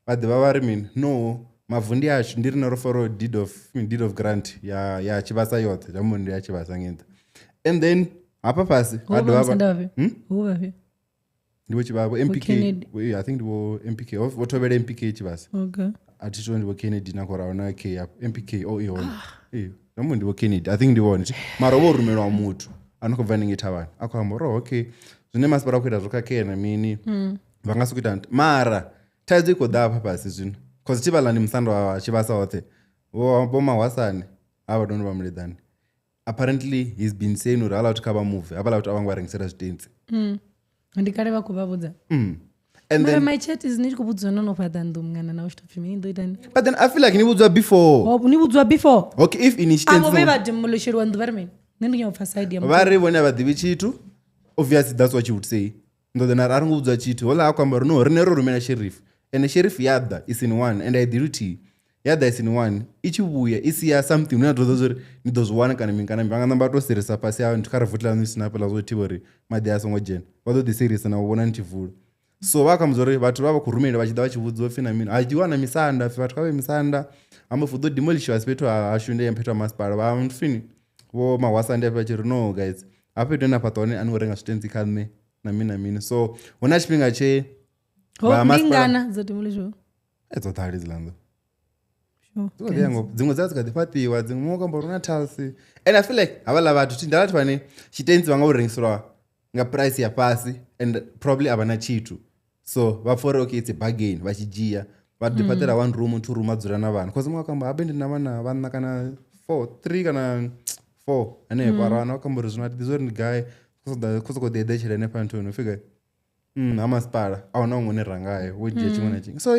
vha ḓivha vha ri mini no mavu ndi ashu ndi rine ro fara deed of grant ya Tshivhasa yoṱhe zwa ndi ya Tshivhasa ngeṱha. And then Hafha fhasi Ho ha vha dovha musanda vha vhafhio? Hmm? Ho vhafhio? Ndi vho Tshivhavho MPK. Kennedy. I think ndi vho MPK. Vho thovhela MPK Tshivhasa. Okay. A thi sure ndi vho Kennedy na khori ahuna K afho. MPK oh i hone. Ee, nda ndi vho Kennedy. I think ndi vhone. Mara vho rumelwa muthu a no khou bva hanengei thavhani a khou amba uri oh, okay zwine masipala khou ita zwo khakhea na mini vha nga sokou ita mara thaidzo i khou ḓa hafha fhasi zwino cause tshivhala ndi musanda wa Tshivhasa hoṱhe vho Mahwasane havha noni vha Muleḓane apparently he's been saying uri havhaḽa vhathu kha vha move havhaḽa vhathu a vha ngo vha rengisela zwitentsi. Ndi kale vha khou vha vhudza. And Mara then my chat is ni tshi khou vhudziwa no no fhaṱa nnḓu mungana na u tshi tou pfhi mini ni ḓo itani? But then I feel like ni vhudziwa before. Oh, ni vhudziwa before. Okay, if ini Avho tshitentsi vhe vha demolisheliwa nnḓu vha ri mini? Nṋe ndi nyaka u pfa side ya muthu. Vha ri vhone a vha ḓivhi tshithu obviously that's what you would say. Ndo ḓo na ri a ri ngo vhudziwa tshithu houḽa a khou amba uri no riṋe ro rumela sheriff ende sheriff ya ḓa i sini one and a i ḓi luthihi ya ḓa i sini one i tshi vhuya i sia something hune a ḓo uri ni ḓo zwi wana kana mini kana mini vha nga namba to sirisa fhasi ha nthu kha ri vutela ni sina fhaḽa zwo thivha uri maḓi a songo dzhena vha ḓo ḓi sirisa na u vhona ni tshi vula. So vha khou amba uri vhathu vha vha khou rumela vha tshi ḓa vha tshi vhudziwa pfhi na mini ha dzhiwa na misanda pfhi vhathu kha vhe misanda amba pfhi hu ḓo demolishiwa fhethu ha hashu ndi fhethu ha masipala vha pfhi vho Mahwasa ndi hafha vha tshi ri no guys hafha fhethu hune na fhaṱa hone a ni ngo renga zwitentsi kha nṋe na mini na mini. So hu na tshifhinga tshe Ho, vha ndi masipala ngana dzo demolishiwa? Dzo ḓala hedziḽa nnḓu. Sure. Dzi kho ḓi ya ngo dziṅwe dza dzi kha ḓi fhaṱiwa dziṅwe muṅwe kamba uri hu na tiles and I feel like havhaḽa vhathu ndi vhathu vhane tshitentsi vha nga u rengiselwa nga price ya fhasi and probably a vha na tshithu so vha pfha uri okay it's a bargain vha tshi dzhia vha ḓi fhaṱela one room two room a dzula na vhana cause muṅwe a kamba habe ndi na vhana vhanna kana 4 3 kana 4 hanefho ara vhana vha kamba uri zwino a thi ḓivhi uri ndi gai khou sokou ḓi eḓetshela hanefha nthuni upfhi gai ha masipala a huna huṅwe hune ra ngayo wo dzhia tshiṅwe na tshiṅwe. So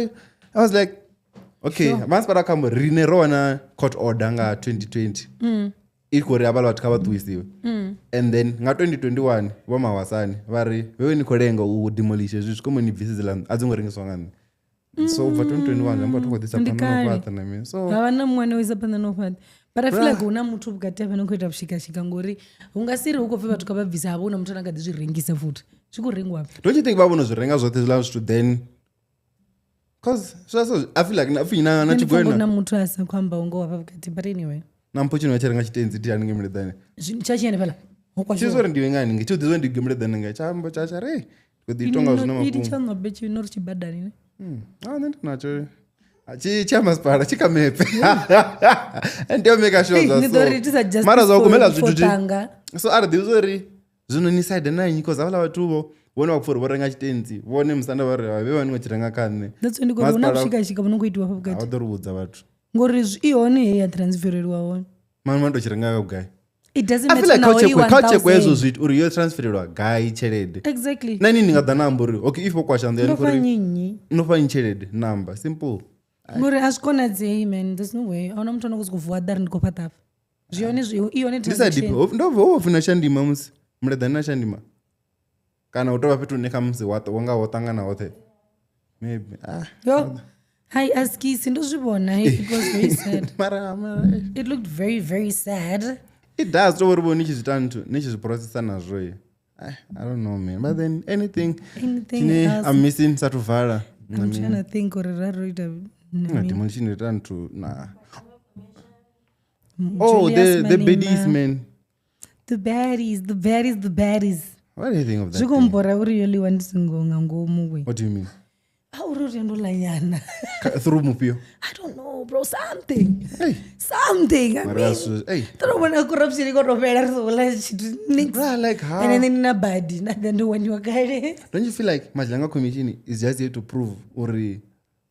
I was like okay masipala kha amba uri riṋe ro wana court order nga 2020 i khou ri havhaḽa vhathu kha vha ṱuwisiwe and then nga 2021 vho Mahwasane vha ri wewe ni khou lenga u demolish hezwi zwi komo ni bvise dziḽa nnḓu a dzi ngo rengiswa nga nṋe. So ubva 2021 amba vhathu khou ḓisa Ndi phanḓa na u kale. fhaṱa na mini so Ha vha na muṅwe ane o isa phanḓa na u fhaṱa. But I feel like hu na muthu vhukati hafha no khou ita vhushikashika ngori hu nga si ri hu khou pfhi vhathu kha vha bvise havho hu na muthu ane a kha ḓi zwi rengisa futhi zwi khou rengiwa pfhi. Don't you think vha vhono zwi renga zwoṱhe zwiḽa zwithu then cause so I feel like na pfhi na Nṋe ndi pfa tshigwena na muthu a sa khou ambaho ngoho hafha vhukati but anyway na mpho tshino tshi renga tshitenzi thi haningei Muleḓane tsha tshi hanefhaḽa ho tshi kwashiwa. uri ndi ngani nge tshi ḓi ndi Muleḓane nga tsha amba tsha tsha ri ndi ḓi tonga zwino Ini mafhungo tsha ṋobe tshi no ri tshi badani ne. Ah nṋe ndi natsho tshi tsha masipala tshi kha mepe ndi yo make sure zwa Ni ḓo ri itisa so justice mara zwa for gumela for zwithu thi Tanga. so a ri ḓivhi zwa uri zwino ni side na nnyi cause havhaḽa vhathu vho vhone vha khou pfha uri vho renga tshitentsi vhone musanda vha ri vhe vha ni khou tshi renga kha nṋe That's why ndi khou ri hu na Masipala- vhushikashika vhu no khou itiwa hafha a vhukati vha ḓo ri vhudza vhathu ngori i hone heyi ya transfereliwa hone. mani mani to tshi renga gai It doesn't I feel matter like naho i kha u tshekwe hezwo 1000. zwithu uri yo transferelwa gai tshelede Exactly. na ini ndi nga ḓa na amba uri okay if vho kwasha nnḓu Ndo yani fa khori nnyi nnyi. no fha nnyi tshelede namba simple Ngori a zwi konadzei man there's no way. Ahuna muthu ano khou sokou vuwa ḓa ri ndi khou fhaṱa hafha. Zwi hone zwi i hone ndi sa transaction. ndo ho pfhi na Shandima musi Muleḓane na Shandima kana u tovha fhethu hune kha musi wa nga ho ṱangana hoṱhe maybe ah Yo. Hai askisi ndo zwi vhona. Hey, it was very sad. mara It looked very very sad. it does to uri vho ni tshi zwi ita nthu ni tshi zwi processa nazwo i I don't know man but then anything Anything tshine else? I'm missing sa thu vala I'm trying to think uri ra ro ita na mini. demolition ita nthu na oh Julius the baddies Malema. man The baddies, the baddies, the baddies. What do you think of that Zwi khou thing? mbora uri yo ḽiwa ndi singo nga ngomu we. What do you mean? A uri uri ndo ḽa nyana. Through mufhio? I don't know bro, something. Hey. Something. I Mara mean, hey. ndo vhona corruption i khou tou fhela ri songo ḽa tshithu nix. Bruh, like how? Ene nṋe ndi na badi na ḓa ndo waniwa kale. Don't you feel like Madlanga Commission is just here to prove uri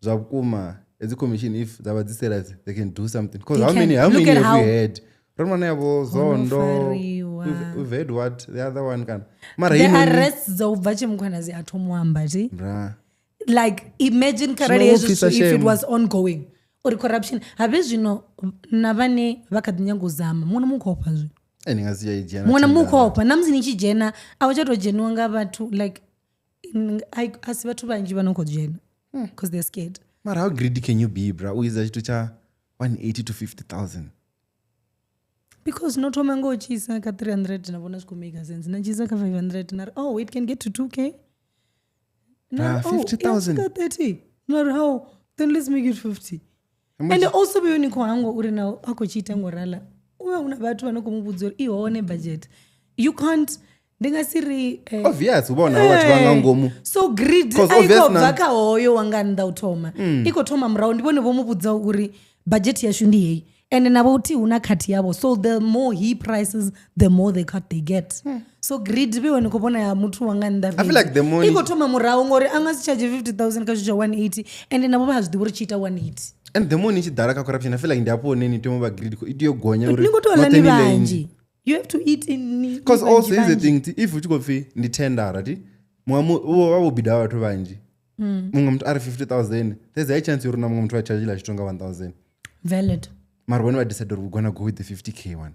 zwa vhukuma hedzi commission if dza vha dzi serious they can do something because They how can. many how Look many at have how- we heard? Ro no yavho Zondo. fariwa. We've heard what the other one kana. Mara The heinoni- arrests dza u bva Tshimkhwanazi a thoma u amba thi. Bruh. Like imagine kharali Zwino wo hezwi pfisa zwithu if it shame. was ongoing uri corruption habe zwino na vhane vha kha ḓi nyaga u zama muṅwe na muṅwe u khou ofha zwino. Eh, ni nga si tsha i dzhia na Muṅwe na muṅwe u thendara. khou ofha na musi ni tshi dzhena a hu tsha tou dzheniwa nga vhathu like a si vhathu vhanzhi vha no khou dzhena because they're scared. Mara how greedy can you be, bruh? U isa tshithu tsha 180 to 50,000. Because no thoma ngo tshi isa kha 300 na vhona zwi khou make sense na tshi isa kha 500 na ri oh it can get to 2k. Na Ah, ri, oh, 50,000. ya swika 30. Na ri how then let's make it 50. And also vhe ni khou hangwa uri na a khou tshi ita ngo rala u vha hu na vhathu vha no khou mu vhudza uri i hone budget You can't, ndi nga si ri Obvious, u vhona vhathu vha nga ngomu. So greed 'Cause a i obvious khou na- bva kha hoyo wa nga nnḓa u thoma. I khou thoma murahu, ndi vhone vho mu vhudza uri budget yashu ndi heyi, and navho uthi hu na cut yavho, so the more he prices, the more the cut they get. So greed vhe ni khou vhona ya muthu wa nga nnḓa I feel like the more i khou thoma murahu, ngori a nga si charge 50 000 kha tshithu tsha 180, and navho vha zwi ḓivha uri tshi ita 180. And the more ni tshi ḓala kha corruption, I feel like ndi hafho hune ni tea u vha greed, i tea u gonya uri Ni khou tea u ḽa noṱhe ni ni ḽe vhanzhi. nnzhi. You have to eat in ni Because vhanzhi, also here's the vhanzhi. thing, if u tshi khou pfhi ndi tendera ti muṅwe vha vho bida vhathu vhanzhi, muṅwe muthu a ri 50 000, there's a high chance uri na muṅwe muthu a charge ḽa tshi tonga 1000. Valid. Mara vhone vha decide uri we're gonna go with the 50K one,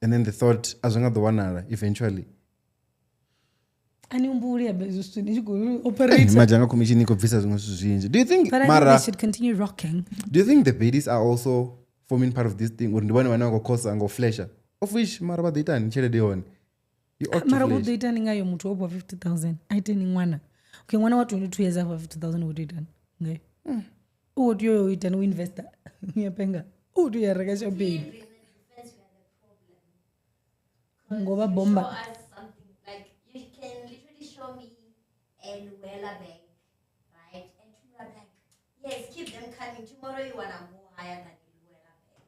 and then the thought a zwi nga ḓo wanala eventually. A ni humbuli habe hezwo zwithu ni tshi khou operate. Madzhanga commission i khou bvisa zwiṅwe zwithu zwinzhi. Do you think But I think mara they should continue rocking. Do you think the baddies are also forming part of this thing, uri ndi vhone vhane vha khou khosa ngo flasha, of which mara vha ḓo itani tshelede yone? You ought to Mara u flash. ḓo itani ngayo muthu o fhiwa 50 000? A iteni ṅwana? Okay, ṅwana wa 22 years a fhiwa 50 000, u ḓo itani ngayo? U khou tea u itani? U investa? Ya penga, u tea u ya renga champagne. In the defense, we are the problem. Ngoba You bomba. show us something like, you can literally show me a Luella bag, right? And tomorrow I'm like, yes, keep them coming. Tomorrow you wanna go higher than a Luella bag.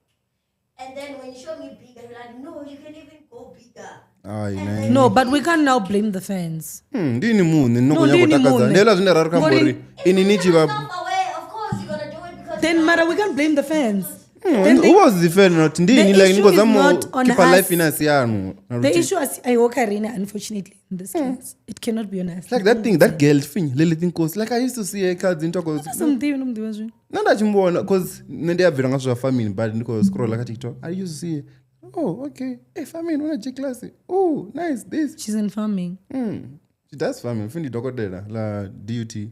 And then when you show me bigger, you're like, no, you can even go bigger. Ai, And ne. then No, but we can't now blame the fans. Ndi ini muṋe ni No, khou ndi nyaga u ini takadza. muṋe. Ndi hezwiḽa zwine ra ri khou amba Ngori- uri ini ni tshi vha Self-aware, of course you're gonna do it because Then you're mara we can't blame the fans. Then Who was the fan not ndi The ini, like ni issue khou is zama not u on keep life us. ina si yanu na The luthihi. issue is I work arena, unfortunately, in this case. It cannot be on us. Like that thing, that girl thing, Lily Nkosi, like I used to see her kha dzi ntoko. Something no mdiwa zwino. Nṋe nda tshi muvhona cause nṋe ndi a bvela nga zwithu zwa farming, but ndi khou scrolla kha TikTok, I used to see her. Oh, okay, hey, farming una G class, oh nice, this. She's in farming. She does farming, pfi ndi dokotela ḽa DUT.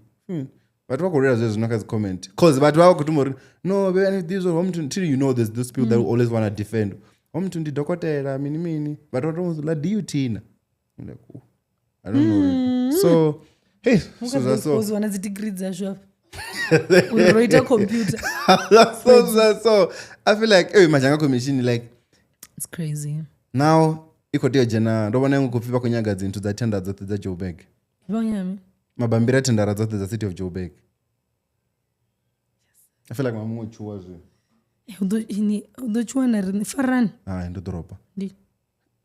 Vhathu vha khou lwela zwezwo kha dzi comment, cause vhathu vha vha khou tuma uri no vhe this or muthu till you know there's those people that will always wanna defend ho muthu ndi dokotela mini mini, vhathu vha to ḽa DUT na. I'm like, oh, I don't know. So hey, so zwa so Uzi wana dzi degree dzashu afha. Uri ro ita computer. So I feel like hey, Madzhanga commission, like It's crazy. Now i khou tea u dzhena, ndo vhona iṅwe khou pfhi vha khou nyaga dzinthu dza tenda dzoṱhe dza Joburg. Vhonyami. Mabambiri a tendara dzoṱhe dza City of Joburg. I feel like mamuṅwe tshuwa zwino. U ḓo ini u ḓo tshuwa na riṋe farani. Hai, ndo ḓoropa. Ndi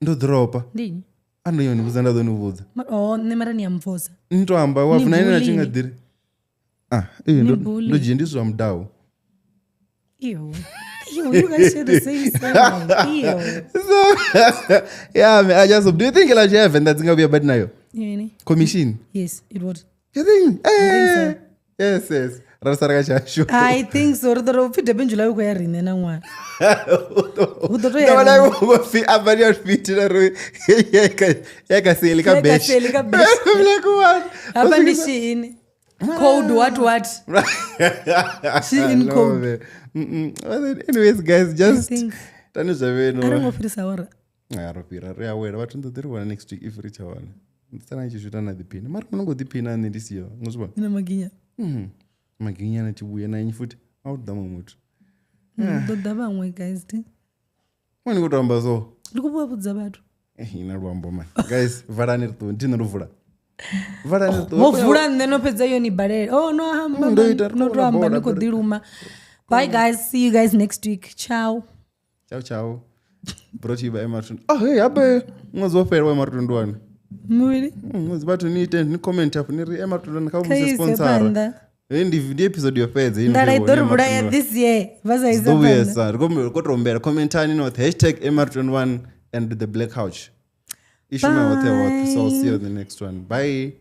Ndo ḓoropa. ndi nnyi? A ndo yoni vhudza, nda ḓo ni vhudza. Oh, nṋe mara ni a mpfosa. Ni to amba wa Ni funa ine na tshi nga bullying. ḓiri. Ah, eh, Ni bullying. ndo dzhia ndi zwa mudau. Ew. Ew, you guys share the same surname. Ew. So yeah, man, I just, do you think la tshi Venḓa dzi nga vhuya badi nayo? Yini? Commission. Yes, it would. You think? think so. Eh. Yes, yes. Ra sara ka tshashu. I think so. Ri ḓo ri upfi Durban July u khou ya riṋe na ṅwana. Hu ḓo to ya Ndo vhona riṋe. vho pfi a badi ya fiti na ri ya ka seli ka Ya ka bash. seli ka bash. I'm like, what? Hafha ndi Shein. Code what what? Shein No, code. man. Mm-mm. Well, then, anyways, guys, just think- tani zwa vheno. A ri ngo fhirisa awara. Ah, ro fhira, ri awela vhathu ndo ḓi ri vhona next week if ri tsha wana. Ndi sala tshi shuta na ḓiphina. Mara muno ngo ḓiphina nṋe ndi siho. Ngo zwi vhona? Ina maginya. Mhm. Maginyana tshi vhuya na nnyi futhi. A u ḓa muṅwe muthu. Ḓo ḓa vhaṅwe guys ti. Mwana ngo to amba so. Ndi khou vhuya vhudza vhathu. Eh, ina luambo man. Guys, valani ri ṱuwe. Ndi nṋe ndo vula. Valani ri ṱuwe. Wo vula nṋe no fhedza yo ni balela. Oh no hamba. Ndo ita, ri No khou to vhona amba bola, ndi khou ri- ḓi luma. Bye guys, see you guys next week. Ciao. Ciao ciao. Brought to you by MR21. Oh, hey, habe ṅwedzi wo fhela wa MR21. Muvhili. Ṅwedzi vhathu ni ite ni comment afho ni ri MR21 kha Kha vhuse ise sponsor. phanḓa. Hey, ndi episode yo fhedza ino. Nḓala i ḓo ri vhulaya this year. Vha sa isa Ḓo phanḓa. vhuyesa. Ri khou to humbela commentani noṱhe #MR21 and the black couch. I shuma hoṱhe hoṱhe. So I'll see you in the next one. Bye.